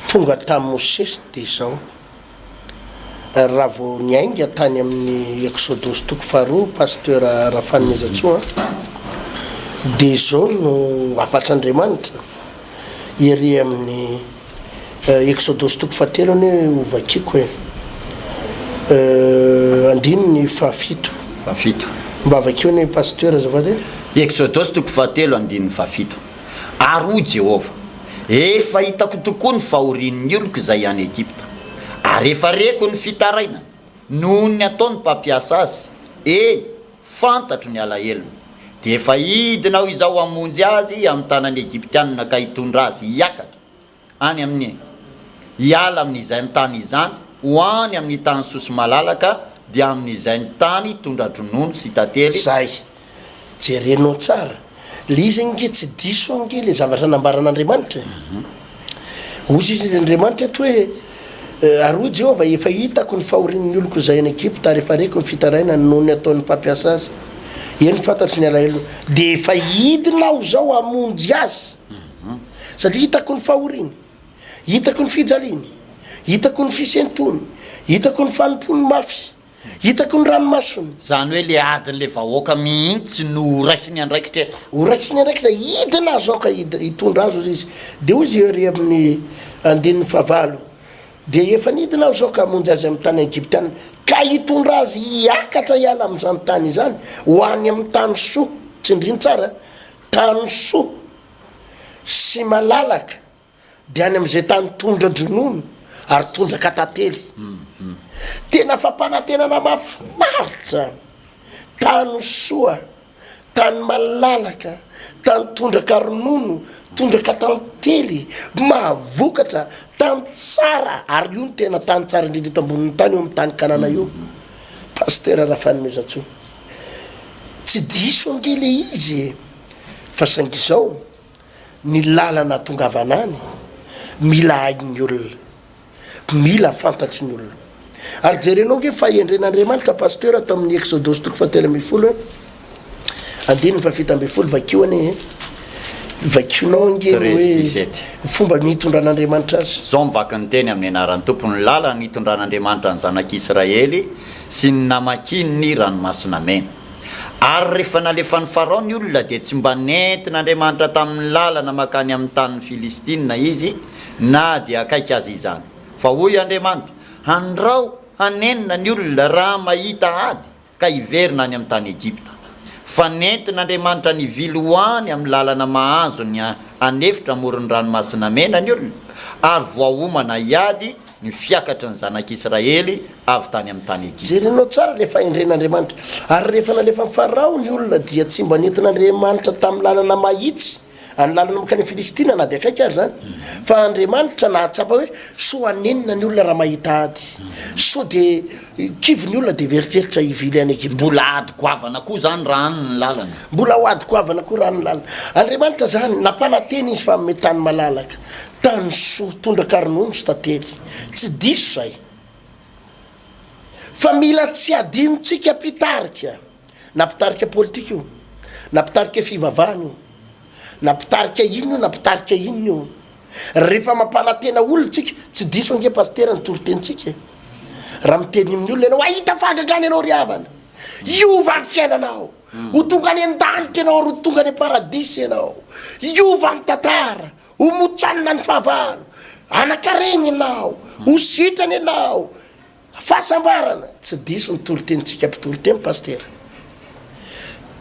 tonga tamin'i Mosesy dia izao. Raha vao niainga tany amin'ny Eksodosy toko faharoa Pasteur Rafanomezantsoa dia izao no hafatr'Andriamanitra ery amin'ny Eksodosy toko fahatelo anie ho vakiko e. Andininy fahafito. Fahafito. Mba vakio anie Pasteur azafady e. Eksodosy toko fahatelo andininy fahafito. Ary hoy Jehovah, Efa hitako tokoa ny fahorian'ny oloko izay any Egypta, ary efa reko ny fitarainany noho ny ataon'ny mpampiasa azy, eny, fantatro ny alahelony. Dia efa hidina aho izao hamonjy azy amin'ny tanan'ny Egyptianina ka hitondra azy hiakatra any amin'ny, hiala amin'izany tany izany ho any amin'ny tany soa sy malalaka, dia amin'izay tany tondra-dronono sy tantely. Zay. Jerenao tsara. Le izy ange tsy diso ange le zavatra nambaran'Andriamanitra e. Hozy izy Andriamanitra eto hoe, Ary hoy Jehovah, Efa hitako ny fahorian'ny oloko izay any Egypta, ary efa reko ny fitarainany noho ny ataon'ny mpampiasa azy. Eny, fantatro ny alahelony. Dia efa hidina aho izao hamonjy azy. Satria hitako ny fahoriany, hitako ny fijaliany, hitako ny fisentoany, hitako ny fanompoany mafy, hitako ny ranomasony. Izany hoe le adin'le vahoaka mihitsy no ho raisiny andraikitra eto. Ho raisiny andraikitra, hidina azy aoka hitondra azy hozy izy. Dia hoy izy ery amin'ny andininy fahavalo, Dia efa nidina aho izao ka hamonjy azy amin'ny tany Egyptiana, ka hitondra azy hiakatra hiala amin'izany tany izany ho any amin'ny tany soa, tsindrino tsara, tany soa. sy malalaka dia any amin'izay tany tondra-dronono ary tondraka tantely. Tena fampanantenana mahafinaritra! Tany soa, tany malalaka, tany tondraka ronono, tondraka tantely, mahavokatra, tany tsara, ary io no tena tany tsara indrindra eto ambonin'ny tany io amin'ny tany Kanana io. Pasitera Rafanomezantsoa, tsy diso ange le izy e! Fa saingy izao, ny lalana atongavana any, mila hain'ny olona, mila fantatry ny olona. Ary jerenao nge fahendren'Andriamanitra Pasteur ato amin'ny Exodosy toko fahatelo 12 e, andininy fahafito 17, vakio anie e, vakionao ange ny hoe fomba nitondran'Andriamanitra azy. Izao mivaky ny teny amin'ny anaran'ny Tompo, ny lalana nitondran'Andriamanitra ny zanak'Israely sy ny namakiany ny ranomasina mena. Ary rehefa nalefan'i Farao ny olona, dia tsy mba nentin'Andriamanitra tamin'ny lalana mankany amin'ny tanin'ny Filistina izy, na dia akaiky aza izany. Fa hoy Andriamanitra, Andrao hanenina ny olona raha mahita ady, ka hiverina any amin'ny tany Egypta. Fa nentin'Andriamanitra nivily ho any amin'ny lalana mahazo ny an'efitra amoron'ny Ranomasina Mena ny olona, ary voaomana hiady. Ny fiakatry ny zanak'Israely avy tany amin'ny tany Egypta. Jerenao tsara ilay fahendren'Andriamanitra. Ary rehefa nalefan'i Farao ny olona, dia tsy mba nentin'Andriamanitra tamin'ny lalana mahitsy, any lalana mankany Filistina, na dia akaiky aza izany. Fa Andriamanitra nahatsapa hoe soa hanenina ny olona raha mahita ady. Sao dia kivy ny olona dia mieritreritra hivily any Egypta. Mbola ady goavana koa izany raha any ny lalana. Mbola ho ady goavana koa raha any ny lalana. Andriamanitra izany, nampanantena Izy fa hanome tany malalaka. Tany soa tondraka ronono sy tantely. Tsy diso izay. Fa mila tsy adinontsika mpitarika, na mpitarika politika io, na mpitarika fivavahana io, na mpitarika inona io na mpitarika inona io. Rehefa mampanantena olona tsika, tsy diso ange pasitera ny toritenintsika e. Raha miteny amin'ny olona ianao, hahita fahagagana ianao ry havana. Hiova ny fiainanao. Ho tonga any an-danitra ianao ary ho tonga any am-paradisa ianao. Hiova ny tantara. Ho motsanina ny fahavalo, hanan-karena ianao, ho sitrana ianao, fahasambarana. Tsy diso ny toritenintsika mpitoriteny Pasitera.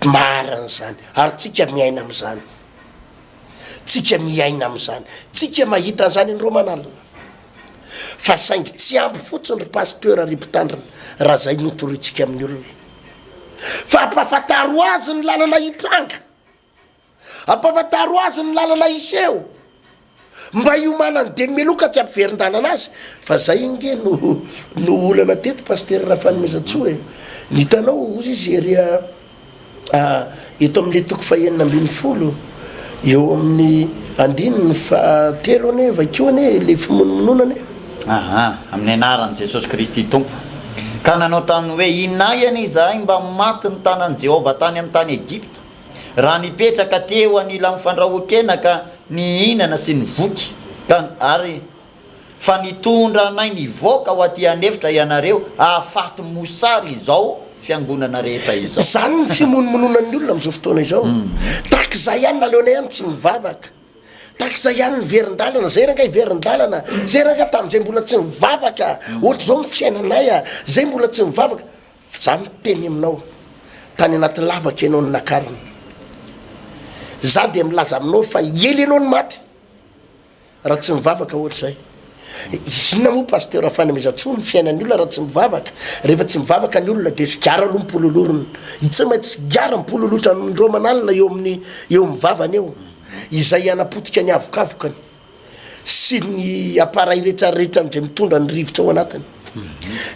Marina izany, ary tsika miaina amin'izany. Tsika miaina amin'izany. Tsika mahita an'izany indroa aman'alina. Fa saingy tsy ampy fotsiny ry Pasteur ry mpitandrina raha izay no torintsika amin'ny olona. Fa ampahafantaro azy ny lalana hitranga. Ampahafantaro azy ny lalana hiseho mba hiomanany dia meloka tsy hampiverin-dalana azy fa zay ange no no olana teto Pasitera Rafanomezantsoa e! Ny hitanao hozy izy ery eto amin'ilay toko fahenina 16 eo amin'ny andininy fahatelo anie vakio anie ilay fimonomononana e! Aha, amin'ny anaran'i Jesosy Kristy Tompo. Ka nanao taminy hoe, Inay anie izahay mba maty ny tanan'i Jehovah tany amin'ny tany Egypta. Raha nipetraka teo anilan'ny fandrahoan-kena ka nihinana sy nivoky, ka, ary, fa nitondra anay nivoaka ho aty an'efitra ianareo hahafaty mosary izao fiangonana rehetra izao. Izany ny fimonomononan'ny olona amin'izao fotoana izao. Tahaka izay ihany, naleonay ihany tsy mivavaka. Tahaka izay ihany niverin-dalana, zay rangahy hiverin-dalana, zay rangahy tamin'izay mbola tsy nivavaka, ohatr'izao ny fiainanay a, zay mbola tsy nivavaka. Za miteny aminao, tany anaty lavaka ianao no nakarina. Za dia milaza aminao fa ela ianao no maty raha tsy mivavaka ohatr'izay. Inona moa Pasteur Fanomezantsoa ny fiainan'ny olona raha tsy mivavaka? Rehefa tsy mivavaka ny olona dia sigara aloha mipololorona. Tsy maintsy sigara mipololotra indroa aman'alina eo amin'ny eo amin'ny vavany eo. Izay hanapotika ny avokavokany. sy ny appareil rehetra rehetra amin'izay mitondra ny rivotra ao anatiny.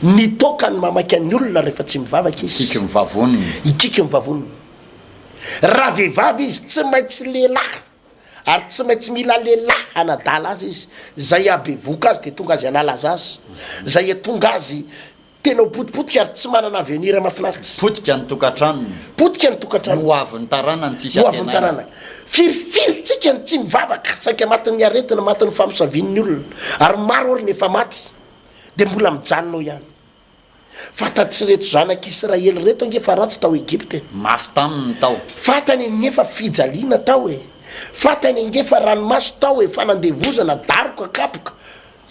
Ny toaka no mamaika ny olona rehefa tsy mivavaka izy. Hikiky ny vavoniny. Hikiky ny vavoniny. Raha vehivavy izy, tsy maintsy lehilahy, ary tsy maintsy mila lehilahy hanadala azy izy. Izay hahabevohoka azy dia tonga azy hanala zaza. Izay hahatonga azy Tena ho potipotika ary tsy manana avenir mahafinaritra. Potika ny tokantranony. Potika ny tokantranony. Ny ho avin'ny taranany tsisy Ho avin'ny antenaina. taranaka. Firifiry tsika ny tsy mivavaka, saika matin'ny aretina, matin'ny famosavian'ny olona. Ary maro ary ny efa maty dia mbola mijanona ao ihany. Fantatr'ireto zanak'Israely ireto ange fa ratsy tao Egypta e. Mafy taminy ny tao. Fantany ange fa fijaliana tao e. Fantany ange fa ranomaso tao e, fanandevozana, daroka, kapoka.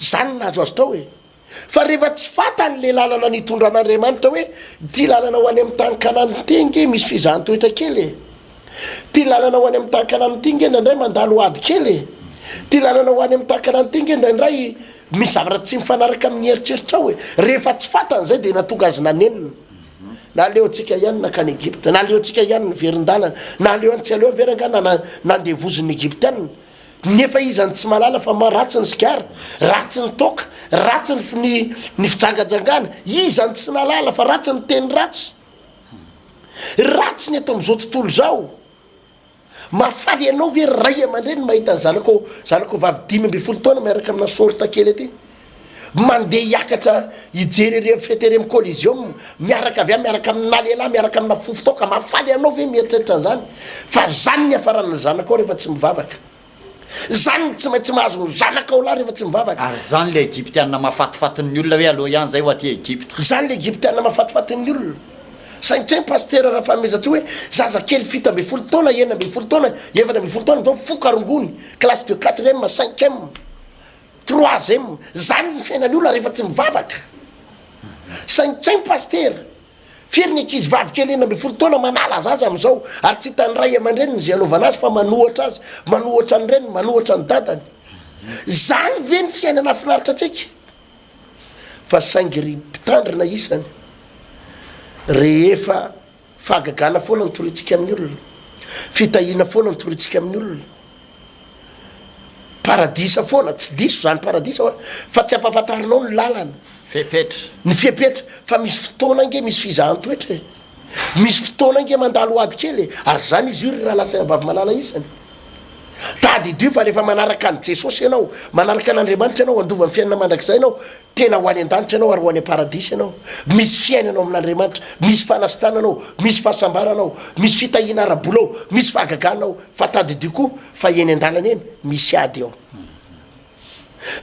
Zany no nahazo azy tao e. Fa rehefa tsy fantany le lalana nitondran'Andriamanitra hoe ity lalana ho any amin'ny tany Kanana ity ange misy fizahan-toetra kely e. Ity lalana ho any amin'ny tany Kanana ity ange indraindray mandalo ady kely e. Ity lalana ho any amin'ny tany Kanana ity ange indraindray misy zavatra tsy mifanaraka amin'ny eritreritrao e. Rehefa tsy fantany izay dia nahatonga azy nanenina. Naleontsika ihany nankany Egypta, naleontsika ihany niverin-dalana, naleo tsy aleo ve rangahy nandevozin'ny Egyptiana? Nefa iza no tsy mahalala fa ma ratsy ny sigara, ratsy ny toaka, ratsy ny ny ny fijangajangana, iza no tsy nahalala fa ratsy ny teny ratsy? Ratsy ny eto amin'izao tontolo izao. Mahafaly anao ve ry ray aman-dreny mahita ny zanakao zanakao vavy 15 taona miaraka amina short kely aty? Mandeha hiakatra hijery ery amin'ny fety ery amin'ny coliseum miaraka avy any miaraka amina lehilahy miaraka amina fofo toaka mahafaly anao ve mieritreritra an'izany fa zany ny hiafaran'ny zanakao rehefa tsy mivavaka zany ny tsy maintsy mahazo ny zanakao lahy rehefa tsy mivavaka. Ary zany le egyptiana mahafatifatin'ny olona hoe aleo ihany zay ho aty Egypta. Zany le egyptiana mahafatifatin'ny olona. Saintsaino Pasitera Rafanomezantsoa hoe zazakely 17 taona, 16 taona, 14 taona zao mifoka rongony, classe de quatrième, cinquième. Troisième, zany ny fiainan'ny olona rehefa tsy mivavaka. Saintsaino Pasitera, firy ny ankizy vavy kely 16 taona manala zaza amin'izao ary tsy hitan'ny ray aman-dreniny izay anaovana azy fa manohatra azy, manohatra ny reniny, manohatra ny dadany. Zany ve ny fiainana hahafinaritra antsika? Fa saingy ry mpitandrina isany, rehefa fahagagana foana no torintsika amin'ny olona, fitahiana foana no torintsika amin'ny olona, paradisa foana, tsy diso izany paradisa hoa, fa tsy ampahafantarinao ny lalana. Fepetra. Ny fepetra, fa misy fotoana ange misy fizahan-toetra e. Misy fotoana ange mandalo ady kely e, ary izany izy io ry rahalahy sy anabavy malala isany. Tadidio fa rehefa manaraka an'i Jesosy ianao, manaraka an'Andriamanitra ianao, handova ny fiainana mandrakizay ianao, tena ho any an-danitra ianao ary ho any am-paradisa ianao. Misy fiainana ao amin'Andriamanitra, misy fanasitranana ao, misy fahasambarana ao, misy fitahiana ara-bola ao, misy fahagagana ao. Fa tadidio koa fa eny an-dalana eny, misy ady ao.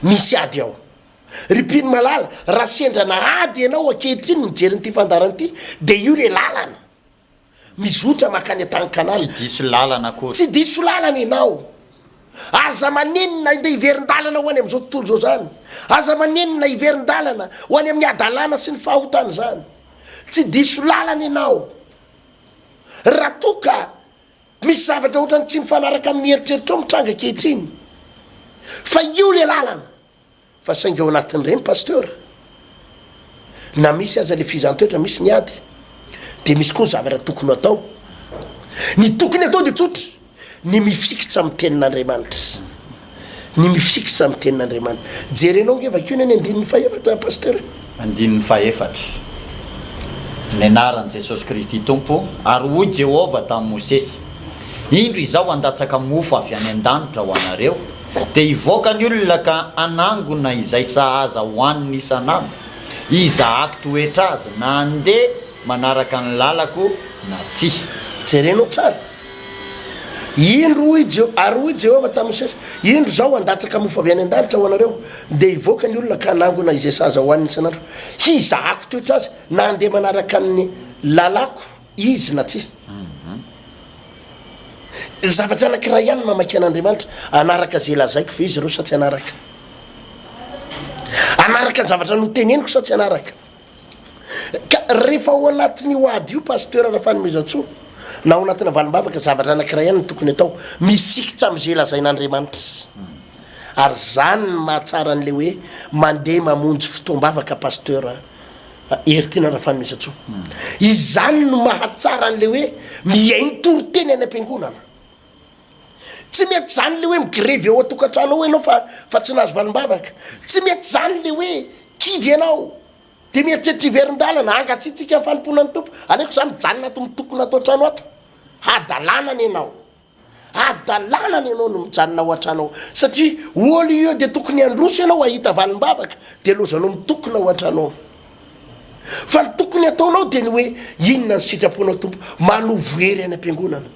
Misy ady ao. Ry mpino malala, raha sendra na ady ianao ankehitriny mijery an'ity fandaharana ity, dia io ilay lalana. Mizotra mankany an-tany Kanana. Tsy diso lalana akory. Tsy diso lalana ianao. Aza manenina handeha hiverin-dalana ho any amin'izao tontolo izao izany. Aza manenina hiverin-dalana ho any amin'ny hadalana sy ny fahotana izany. Tsy diso lalana ianao. Raha toa ka misy zavatra ohatran'ny tsy mifanaraka amin'ny eritreritrao mitranga ankehitriny, fa io ilay lalana. Fa saingy ao anatin'ireny Pasteur, na misy aza le fizahàn-toetra, misy ny ady, dia misy koa ny zavatra tokony ho atao. Ny tokony atao dia tsotra, ny mifikitra amin'ny tenin'Andriamanitra. Ny mifikitra amin'ny tenin'Andriamanitra. Jerenao ange vakio anie ny andininy fahefatra Pasteur. Andininy fahefatra. Ny anaran'i Jesosy Kristy Tompo, Ary hoy Jehovah tamin'i Mosesy, Indro Izaho handatsaka mofo avy any an-danitra ho anareo, Dia hivoaka ny olona ka hanangona izay sahaza hohaniny isan'andro, hizahako toetra azy na handeha manaraka ny lalako na tsia. Jerenao tsara. Indro hoy Je, ary hoy Jehovah tamin'i Mosesy, Indro Izaho handatsaka mofo avy any an-danitra ho anareo, dia hivoaka ny olona ka hanangona izay sahaza hohaniny isan'andro, hizahako toetra azy na handeha manaraka ny lalako izy na tsia. Zavatra anankiray ihany mamaky an'Andriamanitra, hanaraka izay lazaiko ve izy ireo sa tsy hanaraka? Hanaraka ny zavatra noteneniko sa tsy hanaraka? Ka rehefa ao anatin'io ady io Pasteur Rafanomezantsoa, na ao anatina valim-bavaka, zavatra anankiray ihany no tokony atao, mifikitra amin'izay lazain'Andriamanitra. Ary izany no mahatsara an'ilay hoe mandeha mamonjy fotoam-bavaka Pasteur Heritiana Rafanomezantsoa. Izany no mahatsara an'ilay hoe mihaino toriteny any am-piangonana. Tsy mety izany ilay hoe migrevy ao an-tokantrano ao ianao fa fa tsy nahazo valim-bavaka. Tsy mety izany ilay hoe kivy ianao dia mieritreritra hiverin-dalana, hangatsiatsiaka ny fanompoana ny Tompo. Aleoko za mijanona ato mitokona ato an-trano ato. Hadalana ny anao. Hadalana ny anao no mijanona ao an-trano ao satria au lieu de tokony handroso ianao hahita valim-bavaka dia lozanao mitokona ao an-trano ao. Fa ny tokony hataonao dia ny hoe inona ny sitraponao Tompo? Manovo hery any am-piangonana.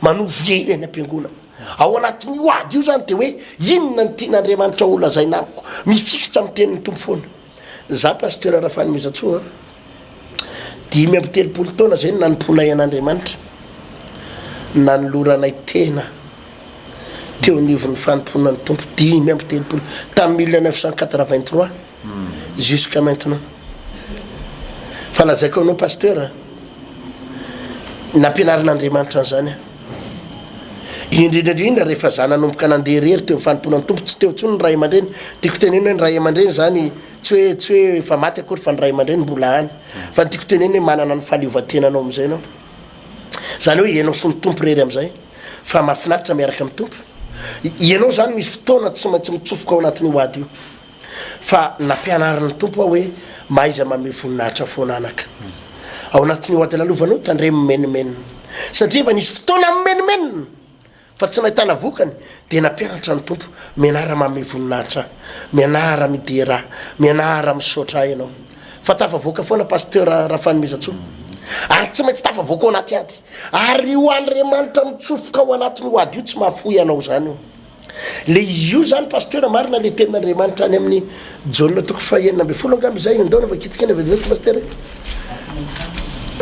Manovo hery any am-piangonana. Ao anatin'io ady io izany dia hoe inona ny tian'Andriamanitra ho lazaina amiko? Mifikitra amin'ny tenin'ny Tompo foana. Za Pasteur Rafanomezantsoa an. 35 taona izay no nanompoanay an'Andriamanitra, nanoloranay tena teo anivon'ny fanompoana ny Tompo, 35, tamin'ny 1983 jusqu'à maintenant. Fa lazaiko anao Pasteur a, nampianarin'Andriamanitra an'izany aho. Indrindra indrindra rehefa za nanomboka nandeha irery teo amin'ny fanompoana ny Tompo, tsy teo intsony ny ray aman-dreny, tiako tenenina hoe ny ray aman-dreny izany Tsy hoe tsy hoe efa maty akory fa ny ray aman-dreny mbola any. Fa ny tiako tenenina hoe manana ny fahaleovantenanao amin'izay ianao. Izany hoe ianao sy ny Tompo irery amin'izay. Fa mahafinaritra miaraka amin'ny Tompo. Ianao izany misy fotoana tsy maintsy mitsofoka ao anatin'io ady io. Fa nampianarin'ny Tompo aho hoe mahaiza mamehy voninahitra foana anaka. Ao anatin'io ady lalovanao tandremo mimenomenona. Satria efa nisy fotoana mimenomenona. Fa tsy nahitana vokany, dia nampianatra ny Tompo, Mianara manome voninahitra Ahy, mianara midera Ahy, mianara misaotra Ahy ianao. Fa tafavoaka foana Pasteur Rafanomezantsoa. Ary tsy maintsy tafavoaka ao anaty ady. Ary io Andriamanitra mitsofoka ao anatin'io ady io tsy mahafoy anao izany io. Le izy io zany Pasteur marina le tenin'Andriamanitra any amin'ny Jaona toko fahenina ambin'ny folo angamba izay, andao aloha vakitsika eny vetivety Pasteur e.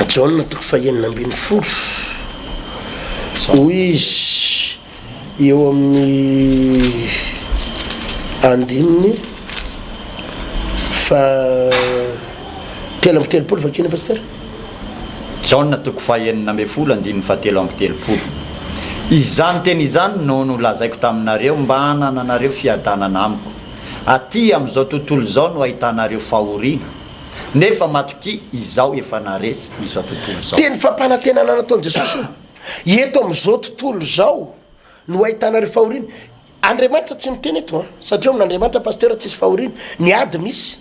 Jaona toko fahenina ambin'ny folo. Hoy izy eo amin'ny andininy fa 33 vakina Pasteur. Jaona toko fahenina ambin'ny folo andininy fahatelo amby telopolo. Izany teny izany no nolazaiko taminareo mba hanananareo fiadanana amiko. Aty amin'izao tontolo izao no ahitanareo fahoriana, nefa matokia, Izaho efa naharesy izao tontolo izao. Teny fampanantenana nataon'i Jesosy io. Eto amin'izao tontolo izao no ahitanareo fahoriana. Andriamanitra tsy miteny eto an, satria ao amin'Andriamanitra Pasteur tsisy fahoriana, ny ady misy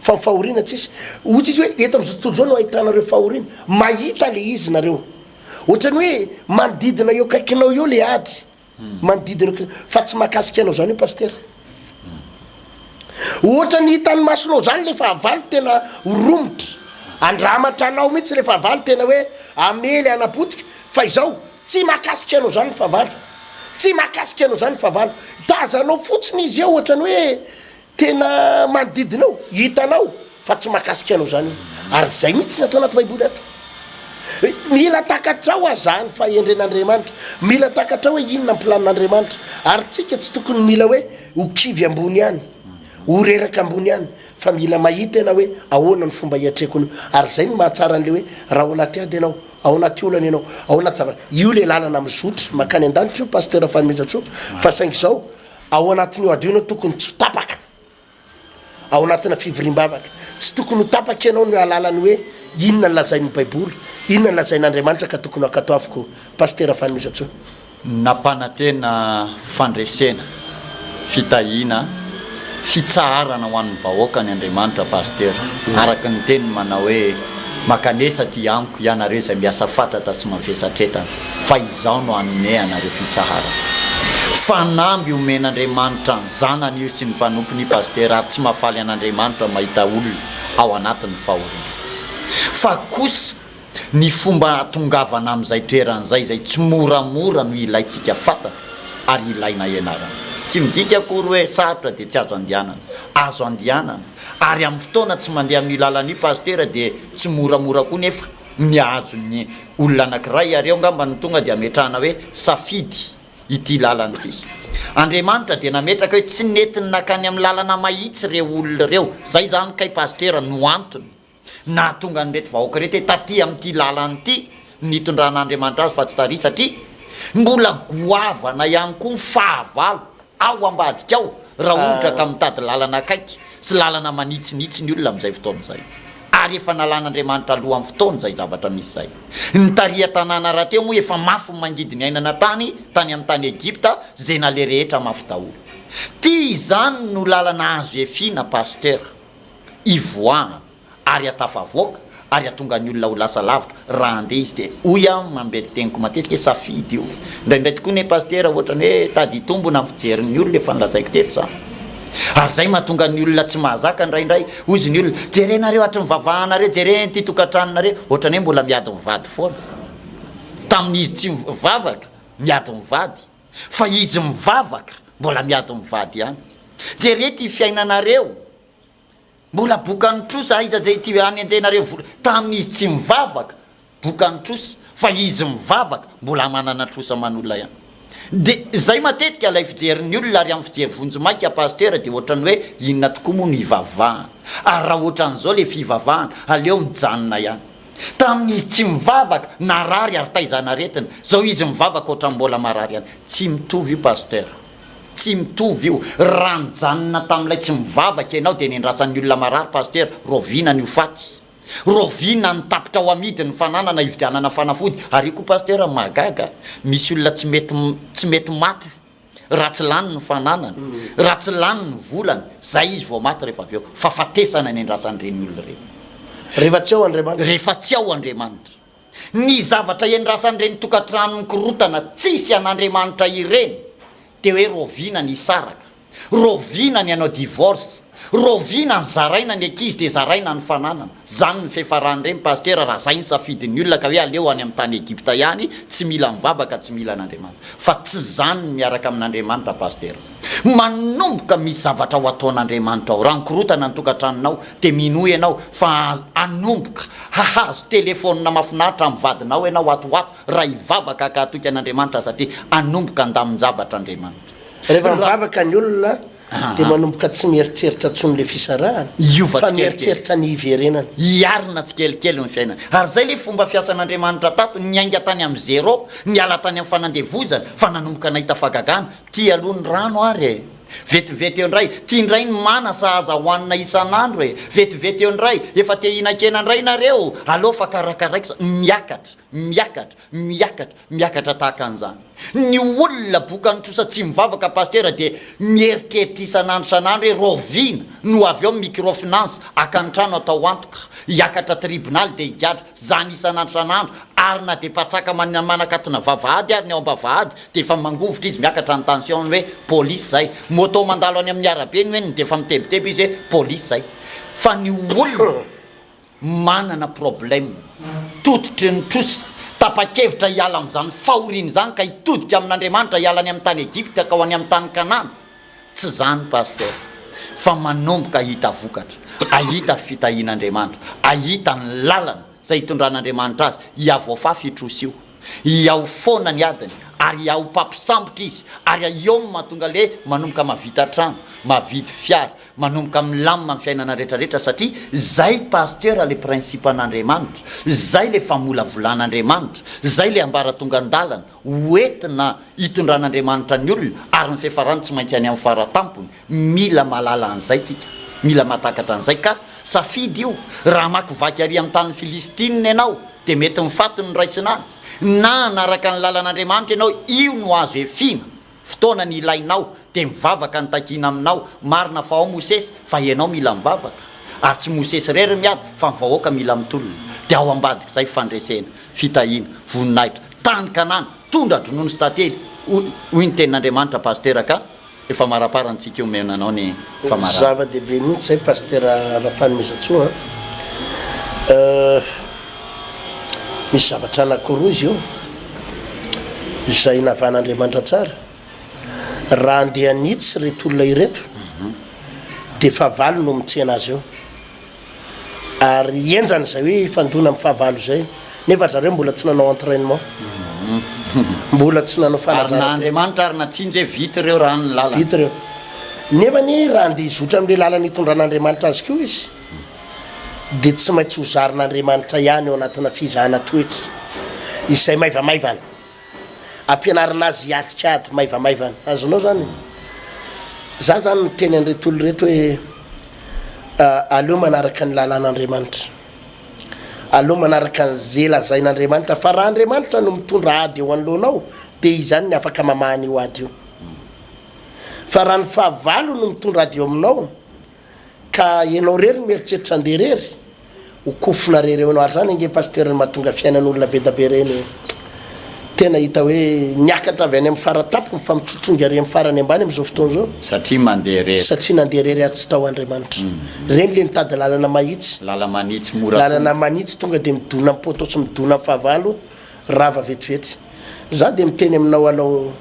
fa ny fahoriana tsisy. Hoy izy hoe eto amin'izao tontolo izao no ahitanareo fahoriana, mahita le izy nareo, ohatrany hoe manodidina eo akaikinao eo le ady, manodidina eo fa tsy mahakasika anao zany io Pasteur. Ohatrany hitan'ny masonao zany le fahavalo tena romotra, andramatra anao mihitsy le fahavalo tena hoe hamely hanapotika fa izao Tsy mahakasika anao zany ny fahavalo. Tsy mahakasika anao zany ny fahavalo. Tazanao fotsiny izy eo ohatrany hoe tena manodidina eo, hitanao fa tsy mahakasika anao zany io. Ary zay mihitsy ny ato anaty baiboly ato. Mila takatrao aza ny fahendren'Andriamanitra. Mila takatrao hoe inona ny planin'Andriamanitra. Ary tsika tsy tokony mila hoe ho kivy ambony ihany, ho reraka ambony ihany fa mila mahita ianao hoe ahoana ny fomba hiatreko an'io. Ary zay no mahatsara an'le hoe raha ao anaty ady ianao, Ao anaty olana ianao, ao anaty zavatra, io le lalana mizotra mankany an-danitra io Pasteur Fanomezantsoa, fa saingy izao, ao anatin'io ady io ianao tokony tsy ho tapaka, ao anatina fivoriam-bavaka, tsy tokony ho tapaka ianao ny hahalala ny hoe inona ny lazain'ny baiboly, inona ny lazain'Andriamanitra ka tokony hankatoaviko Pasitera Fanomezantsoa. Nampanantena fandresena, fitahiana, fitsaharana ho an'ny vahoakany Andriamanitra Pasteur, araka ny teniny manao hoe, Mankanesa aty amiko ianareo izay miasa fatratra sy mavesatretana, fa Izaho no hanome anareo fitsaharana. Fanamby omen'Andriamanitra ny zanany io sy ny mpanompony Pasteur ary tsy mahafaly an'Andriamanitra mahita olona ao anatin'ny fahoriana. Fa kosa Ny fomba hahatongavana amin'izay toerana izay, izay tsy moramora no ilaintsika fantatra ary ilaina ianarana. Tsy midika akory hoe sarotra dia tsy azo andehanana. Azo andehanana. Ary amin'ny fotoana tsy mandeha amin'io lalana io Pasitera dia tsy moramora koa nefa ny hahazo ny olona anankiray ary eo angamba no tonga dia ametrahana hoe safidy ity lalana ity. Andriamanitra dia nametraka hoe tsy nentiny nankany amin'ny lalana mahitsy ireo olona ireo. Izay izany kay Pasitera no antony. Nahatonga an'ireto vahoaka ireto hoe taty amin'ity lalana ity no nitondran'Andriamanitra azy fa tsy tary satria mbola goavana ihany koa ny fahavalo ao ambadika ao raha ohatra ka mitady lalana akaiky sy lalana manitsinitsy ny olona amin'izay fotoana izay. Ary efa nalan'Andriamanitra alohan'ny fotoana izay zavatra misy izay. Ny tary an-tanàna rahateo moa efa mafy ny mangidy niainana tany tany amin'ny tany Egypta izay naleha rehetra mafy daholo. Ty izany no lalana azo efiana Pasteur. hivoahana ary hatafavoaka ary hatonga ny olona ho lasa lavitra raha handeha izy dia hoy aho mambety teniko matetika hoe safidy io indraindray tokoa ne pasitera ohatrany hoe tady hitombona amin'ny fijerin'ny olona efa nolazaiko teto izany ary izay mahatonga ny olona tsy mahazaka indraindray hoy izy ny olona jerenareo hatry ny vavahanareo jerena ity tokantranonareo ohatrany hoe mbola miady mivady foana tamin'izy tsy mivavaka miady mivady fa izy mivavaka mbola miady mivady ihany jere ty fiainanareo Mbola bokan'ny trosa aiza zay ity anenjehinareo vola tamin'izy tsy mivavaka bokan'ny trosa fa izy mivavaka mbola manana trosa aman'olona ihany de zay matetika ilay fijerin'ny olona ary amin'ny fijery vonjimaika pasteur de ohatran'ny hoe inona tokoa moa no hivavahana ary raha ohatran'izao le fivavahana aleo mijanona ihany tamin'izy tsy mivavaka narary ary taizan'aretina zao izy mivavaka ohatran'ny mbola marary ihany tsy mitovy io pasteur Tsy mitovy io. Raha nijanona tamin'ilay tsy mivavaka ianao dia nendrasan'ny olona marary Pasteur, raoviana ny ho faty? Raoviana ny tapitra ho amidy ny fananana hividianana fanafody? Ary io koa Pasteur mahagaga, misy olona tsy mety tsy mety maty raha tsy lany ny fananany, raha tsy lany ny volany, zay izy vao maty rehefa avy eo. Fahafatesana nendrasan'ireny olona ireny. Rehefa tsy ao Andriamanitra. Rehefa tsy ao Andriamanitra. Ny zavatra iandrasan'ireny tokantrano mikorotana tsisy an'Andriamanitra ireny dia hoe raoviana ny hisaraka, raoviana ny hanao divorce, raoviana ny zaraina ny ankizy dia zaraina ny fananana. Zany ny fiafaran'ireny Pasteur raha zay ny safidin'ny olona ka hoe aleo any amin'ny tany Egypta ihany tsy mila mivavaka tsy mila an'Andriamanitra. Fa tsy zany ny miaraka amin'Andriamanitra Pasteur. Manomboka misy zavatra ho ataon'Andriamanitra ao. Raha mikorotana ny tokantranonao dia minoa ianao fa hanomboka hahazo telefaonina mahafinaritra amin'ny vadinao ianao ato ho ato raha hivavaka ka hatoky an'Andriamanitra satria hanomboka handamin-javatra Andriamanitra. Rehefa mivavaka ny olona dia manomboka tsy mieritreritra intsony ilay fisarahana Hiova fa tsikelikely. mieritreritra ny hiverenana. Hiarina tsikelikely ny fiainana. Ary izay ilay fomba fiasan'Andriamanitra tato, niainga tany amin'ny zéro, niala tany amin'ny fanandevozana fa nanomboka nahita fahagagana. Ty aloha ny rano ary e! Vetivety eo indray, ty indray ny mana sahaza hohanina isan'andro e! Vetivety eo indray, efa te hihinan-kena indray nareo, aleo fa karakaraiko za, miakatra, miakatra, miakatra, miakatra tahaka an'izany. Ny olona bokan'ny trosa tsy mivavaka Pasteur dia mieritreritra isan'andro isan'andro hoe raoviana no avy eo microfinance haka ny trano atao antoka, hiakatra tribonaly dia higadra, zany isan'andro isan'andro ary na dia mpatsaka manakatona vavahady ary ny ao am-bavahady dia efa mangovitra izy miakatra ny tension ny hoe police zay, moto mandalo any amin'ny arabe ny hoe dia efa mitebiteby izy hoe police zay fa ny olona manana problème, tototry ny trosa, tapa-kevitra hiala amin'izany fahoriana izany ka hitodika amin'Andriamanitra hiala any amin'ny tany Egypta ka ho any amin'ny tany Kanana, tsy izany Pasteur fa manomboka hahita vokatra, hahita fitahian'Andriamanitra, hahita ny lalana izay hitondran'Andriamanitra azy, hiavoafafy io trosa io, hiao foana ny adiny ary hiao mpampisambotra izy ary eo no mahatonga le manomboka mahavita trano, mahavidy fiara, Manomboka milamina ny fiainana rehetra rehetra satria zay pasteur le principe an'Andriamanitra, zay le famolavolan'Andriamanitra, zay le ambaratongan-dalana ho entina hitondran'Andriamanitra ny olona ary ny fiafarany tsy maintsy any amin'ny faratampony, mila mahalala an'izay tsika, mila mahatakatra an'izay ka safidy io, raha hamakivaky ary amin'ny tanin'ny Filistina ianao dia mety ny faty no raisina any, na hanaraka ny lalan'Andriamanitra ianao, io no azo efiana. Fotoana ny ilainao dia mivavaka ny takiana aminao, marina fa ao Mosesy fa ianao mila mivavaka, ary tsy Mosesy irery miady fa ny vahoaka mila mitolona, dia ao ambadik'izay fandresena, fitahiana, voninahitra, tany Kanana, tondra-dronono sy tantely hoy ny tenin'Andriamanitra Pasteur ka efa maraparany tsika omena anao ny famarana. Zava-dehibe mihitsy izay Pasteur Rafanomezantsoa an! Misy zavatra anankiroa izy io izay navan'Andriamanitra tsara. Raha andeha hanitsy ireto olona ireto dia fahavalo no mitsena azy eo. Ary henjana izay hoe hifandona amin'ny fahavalo izay. Nefa ry zareo mbola tsy nanao entrainement. Mbola tsy nanao Ary na fanazarantena. Andriamanitra ary natsinjo hoe vita ireo raha ny lalana. Vita ireo. Nefa anie raha andeha hizotra amin'ilay lalana itondran'Andriamanitra azy koa izy. dia tsy maintsy ho zarin'Andriamanitra ihany ao anatina fizahana toetra izay maivamaivana. Ampianarina azy hiatrika ady maivamaivana. Azonao zany? Za zany miteny an'ireto olona ireto hoe aleo manaraka ny lalàn'Andriamanitra. Aleo manaraka an'ze lazain'Andriamanitra fa raha Andriamanitra no mitondra ady eo anoloanao dia izy ihany ny afaka mamaha an'io ady io. Fa raha ny fahavalo no mitondra ady eo aminao Ka enao rery no mieritreritra andeha rery? Ho kofona rery eo enao ary zany ange Pasteur no mahatonga fiainan'olona bedabe reny e! Tena hita hoe niakatra avy any amin'ny fara tampony fa mitrotrongy ary amin'ny farany ambany amin'izao fotoana izao. Satria mandeha rery. Satria nandeha rery ary tsy tao Andriamanitra. Reny le nitady lalana mahitsy. Lala-manitsy mora tonga. Lalana manitsy tonga dia midona amin'ny poteau sy midona amin'ny fahavalo, rava vetivety. Za dia miteny aminao alao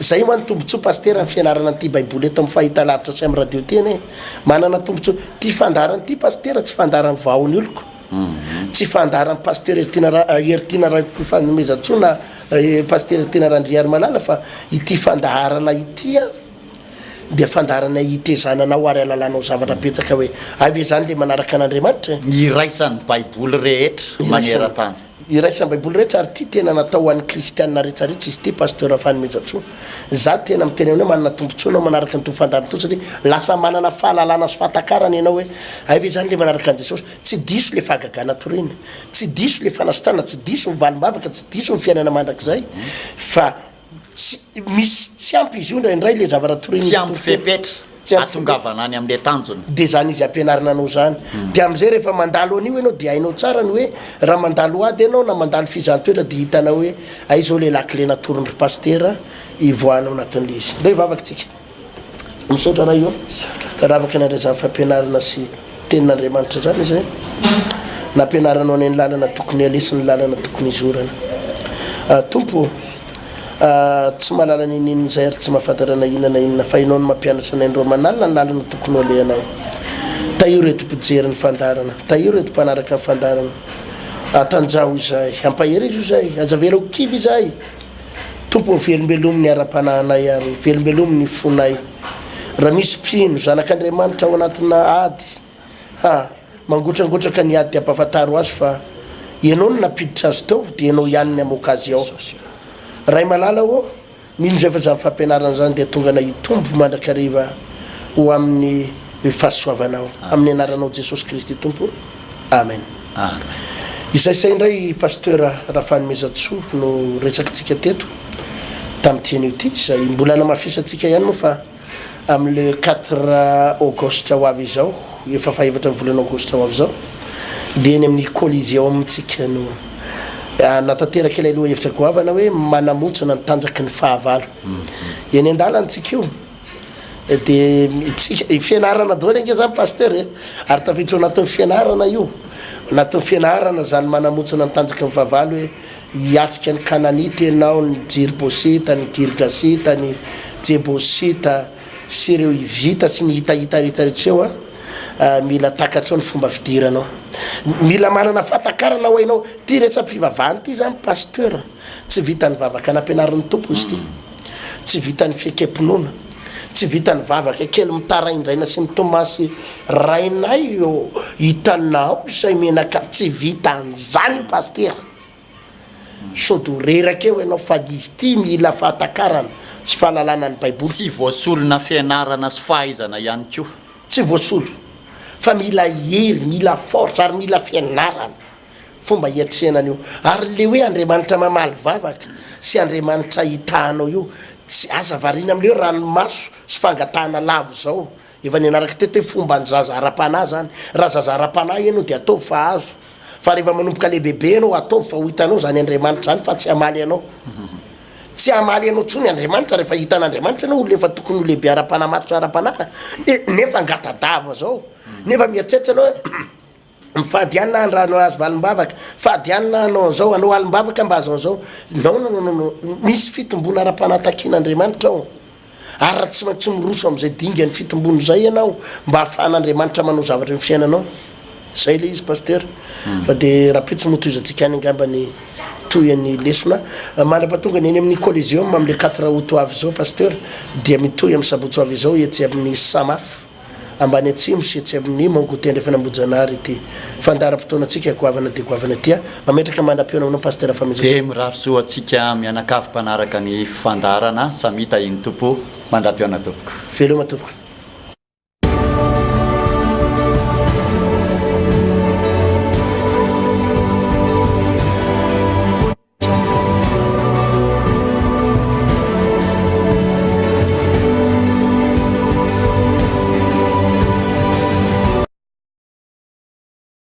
zay hoa ny tombotsoa Pasitera ny fianarana an'ity baiboly eto amin'ny fahitalavitra sy amin'ny radio ity anie manana tombotsoa ity fandaharana ity Pasitera tsy fandaharan'ny vahon'ny oloko tsy fandaharan'ny Pasitera Heritiana Ra Heritiana Rafanomezantsoa na Pasitera Heritiana Randriarimalala fa ity fandaharana ity an dia fandaharana hitezana anao ary halalanao zavatra betsaka hoe hay ve zany le manaraka an'Andriamanitra e? Iraisan'ny baiboly rehetra maneran-tany. Iraisan'ny baiboly rehetra ary ity tena natao ho an'ny kristianina retsaretsy izy ity Pasteur Rafanomezantsoa. Za tena miteny aminao manana tombotsoa anao manaraka an'itony fandaharana itony satria lasa manana fahalalana sy fahatakarana ianao hoe hay ve zany le manaraka an'i Jesosy. Tsy diso le fahagagana torina, tsy diso le fanasitranana, tsy diso ny valim-bavaka, tsy diso ny fiainana mandrakizay fa Tsy misy tsy ampy izy io indraindray le zavatra torian'ny Tsy ampy mpitoriteny. fepetra Tsy ampy fepetra. atongavana any amin'ilay tanjona. Dia zany izy ampianarina anao zany. Dia amin'izay rehefa mandalo an'io ianao dia hainao tsara ny hoe raha mandalo ady ianao na mandalo fizahan-toetra dia hitanao hoe hay izao le lakile natoron'ny ry pasitera hivoahana ao anatin'ilay izy. Ndao hivavaka tsika. Misaotra Ray ô, ravaka nandray izany fampianarana sy tenin'Andriamanitra izany izay nampianaranao anay ny lalana tokony aleha sy ny lalana tokony hizorana. Ah, Tompo ô, ah, tsy mahalala ny inona izay ary tsy mahafantatra na inona na inona fa Ianao no mampianatra anay andro aman'alina ny lalana tokony ho alehanay. Tahio ireto mpijery ny fandaharana, tahio ireto mpanaraka ny fandaharana. Atanjaho izahay, ampaherezo izahay, aza avela ho kivy izahay. Tompo ô, velombelomy ny ara-panahinay ary velombelomy ny fonay. Raha misy mpino, zanak'Andriamanitra ao anatina ady, ha, mangotrangotraka ny ady dia ampahafantaro azy fa Ianao no nampiditra azy tao dia Ianao ihany ny hamoaka azy ao. Ray malala ô, Mino izay fa izany fampianarana izany dia hahatonga anay hitombo mandrakariva ho amin'ny fahasoavanao. Amin'ny anaranao Jesosy Kristy Tompo. Amen. Amen. Izay izay indray Pasteur Rafanomezantsoa no resakintsika teto tamin'ity anio ity, izay mbola hanamafisantsika ihany moa fa amin'ny le quatre aogositra ho avy izao, efa fahefatra ny volana aogositra ho avy izao, dia eny amin'ny Coliseum tsika no hanatanteraka ilay lohahevitra goavana hoe manamontsana ny tanjaky ny fahavalo. Eny an-dalana tsika io dia tsika, fianarana daholo ange zany Pasteur e, ary tafiditra ao anatin'ny fianarana io, anatin'ny fianarana zany manamontsana ny tanjaky ny fahavalo hoe Hiatrika ny Kananita ianao, ny Jerbosita, ny Girgasita, ny Jebosita, sy ireo Hivita sy ny Hitahita rehetrarehetra eo. Mila takatrao ny fomba fidiranao. Mila manana fahatakarana hoa ianao. Ity resa-pivavahana ity izany Pasteur, tsy vitan'ny vavaka nampianarin'ny Tompo izy ity. Tsy vitan'ny fiekem-pinoana. Tsy vitan'ny vavaka kely mitaraindraina sy mitomasy Rainay ô, hitanao izay menaka, tsy vitan'izany io Pasitera. Sao dia ho reraka eo ianao fa izy ity mila fahatakarana sy fahalalana ny Baiboly. Tsy voasolona fianarana sy fahaizana ihany koa. Tsy voasolo fa mila hery, mila force ary mila fianarana fomba hiatrehana an'io. Ary le hoe Andriamanitra mamaly vavaka sy Andriamanitra hitahanao io, tsy, aza variana amle hoe ranomaso sy fangatahana lava izao. Efa nianarako teto hoe fomban'ny zaza ara-panahy zany. Raha zaza ara-panahy ianao dia ataovy fa azo. Fa rehefa manomboka lehibebe ianao, ataovy fa ho hitanao izany Andriamanitra izany fa tsy hamaly anao. Tsy hamaly anao intsony Andriamanitra rehefa hitan'Andriamanitra ianao olona efa tokony ho lehibe ara-panahy matotra ara-panahy nefa angata-dava zao. Nefa mieritreritra ianao hoe mifady ihany na andrano hahazo valim-bavaka, fady ihany na hanao an'izao, hanao alim-bavaka mba hahazo an'izao. Non non non non, misy fitomboana ara-panahy takian'Andriamanitra ao. Ary raha tsy maintsy miroso amin'izay dingan'ny fitomboana izay ianao mba hahafahan'Andriamanitra manao zavatra eo amin'ny fiainanao. Izay ilay izy Pasteur. Fa dia rahampitso moa tohizantsika any angamba ny tohin'ny lesona. Mandra-pahatonga ny eny amin'ny Coliseum amin'ilay quatre août ho avy izao Pasteur dia mitohy amin'ny sabotsy ho avy izao etsy amin'ny Samaf. Ambany Atsimo sy etsy amin'ny Mont Goûter Andrefana Ambohijanahary ity fandaharam-potoanantsika goavana dia goavana ity. Mametraka mandra-pihaona aminao Pasitera Famonjy. Dia mirary soa antsika mianakavy mpanaraka ny fandaharana. Samia tahin'ny Tompo. Mandra-pihaona tompoko. Veloma tompoko.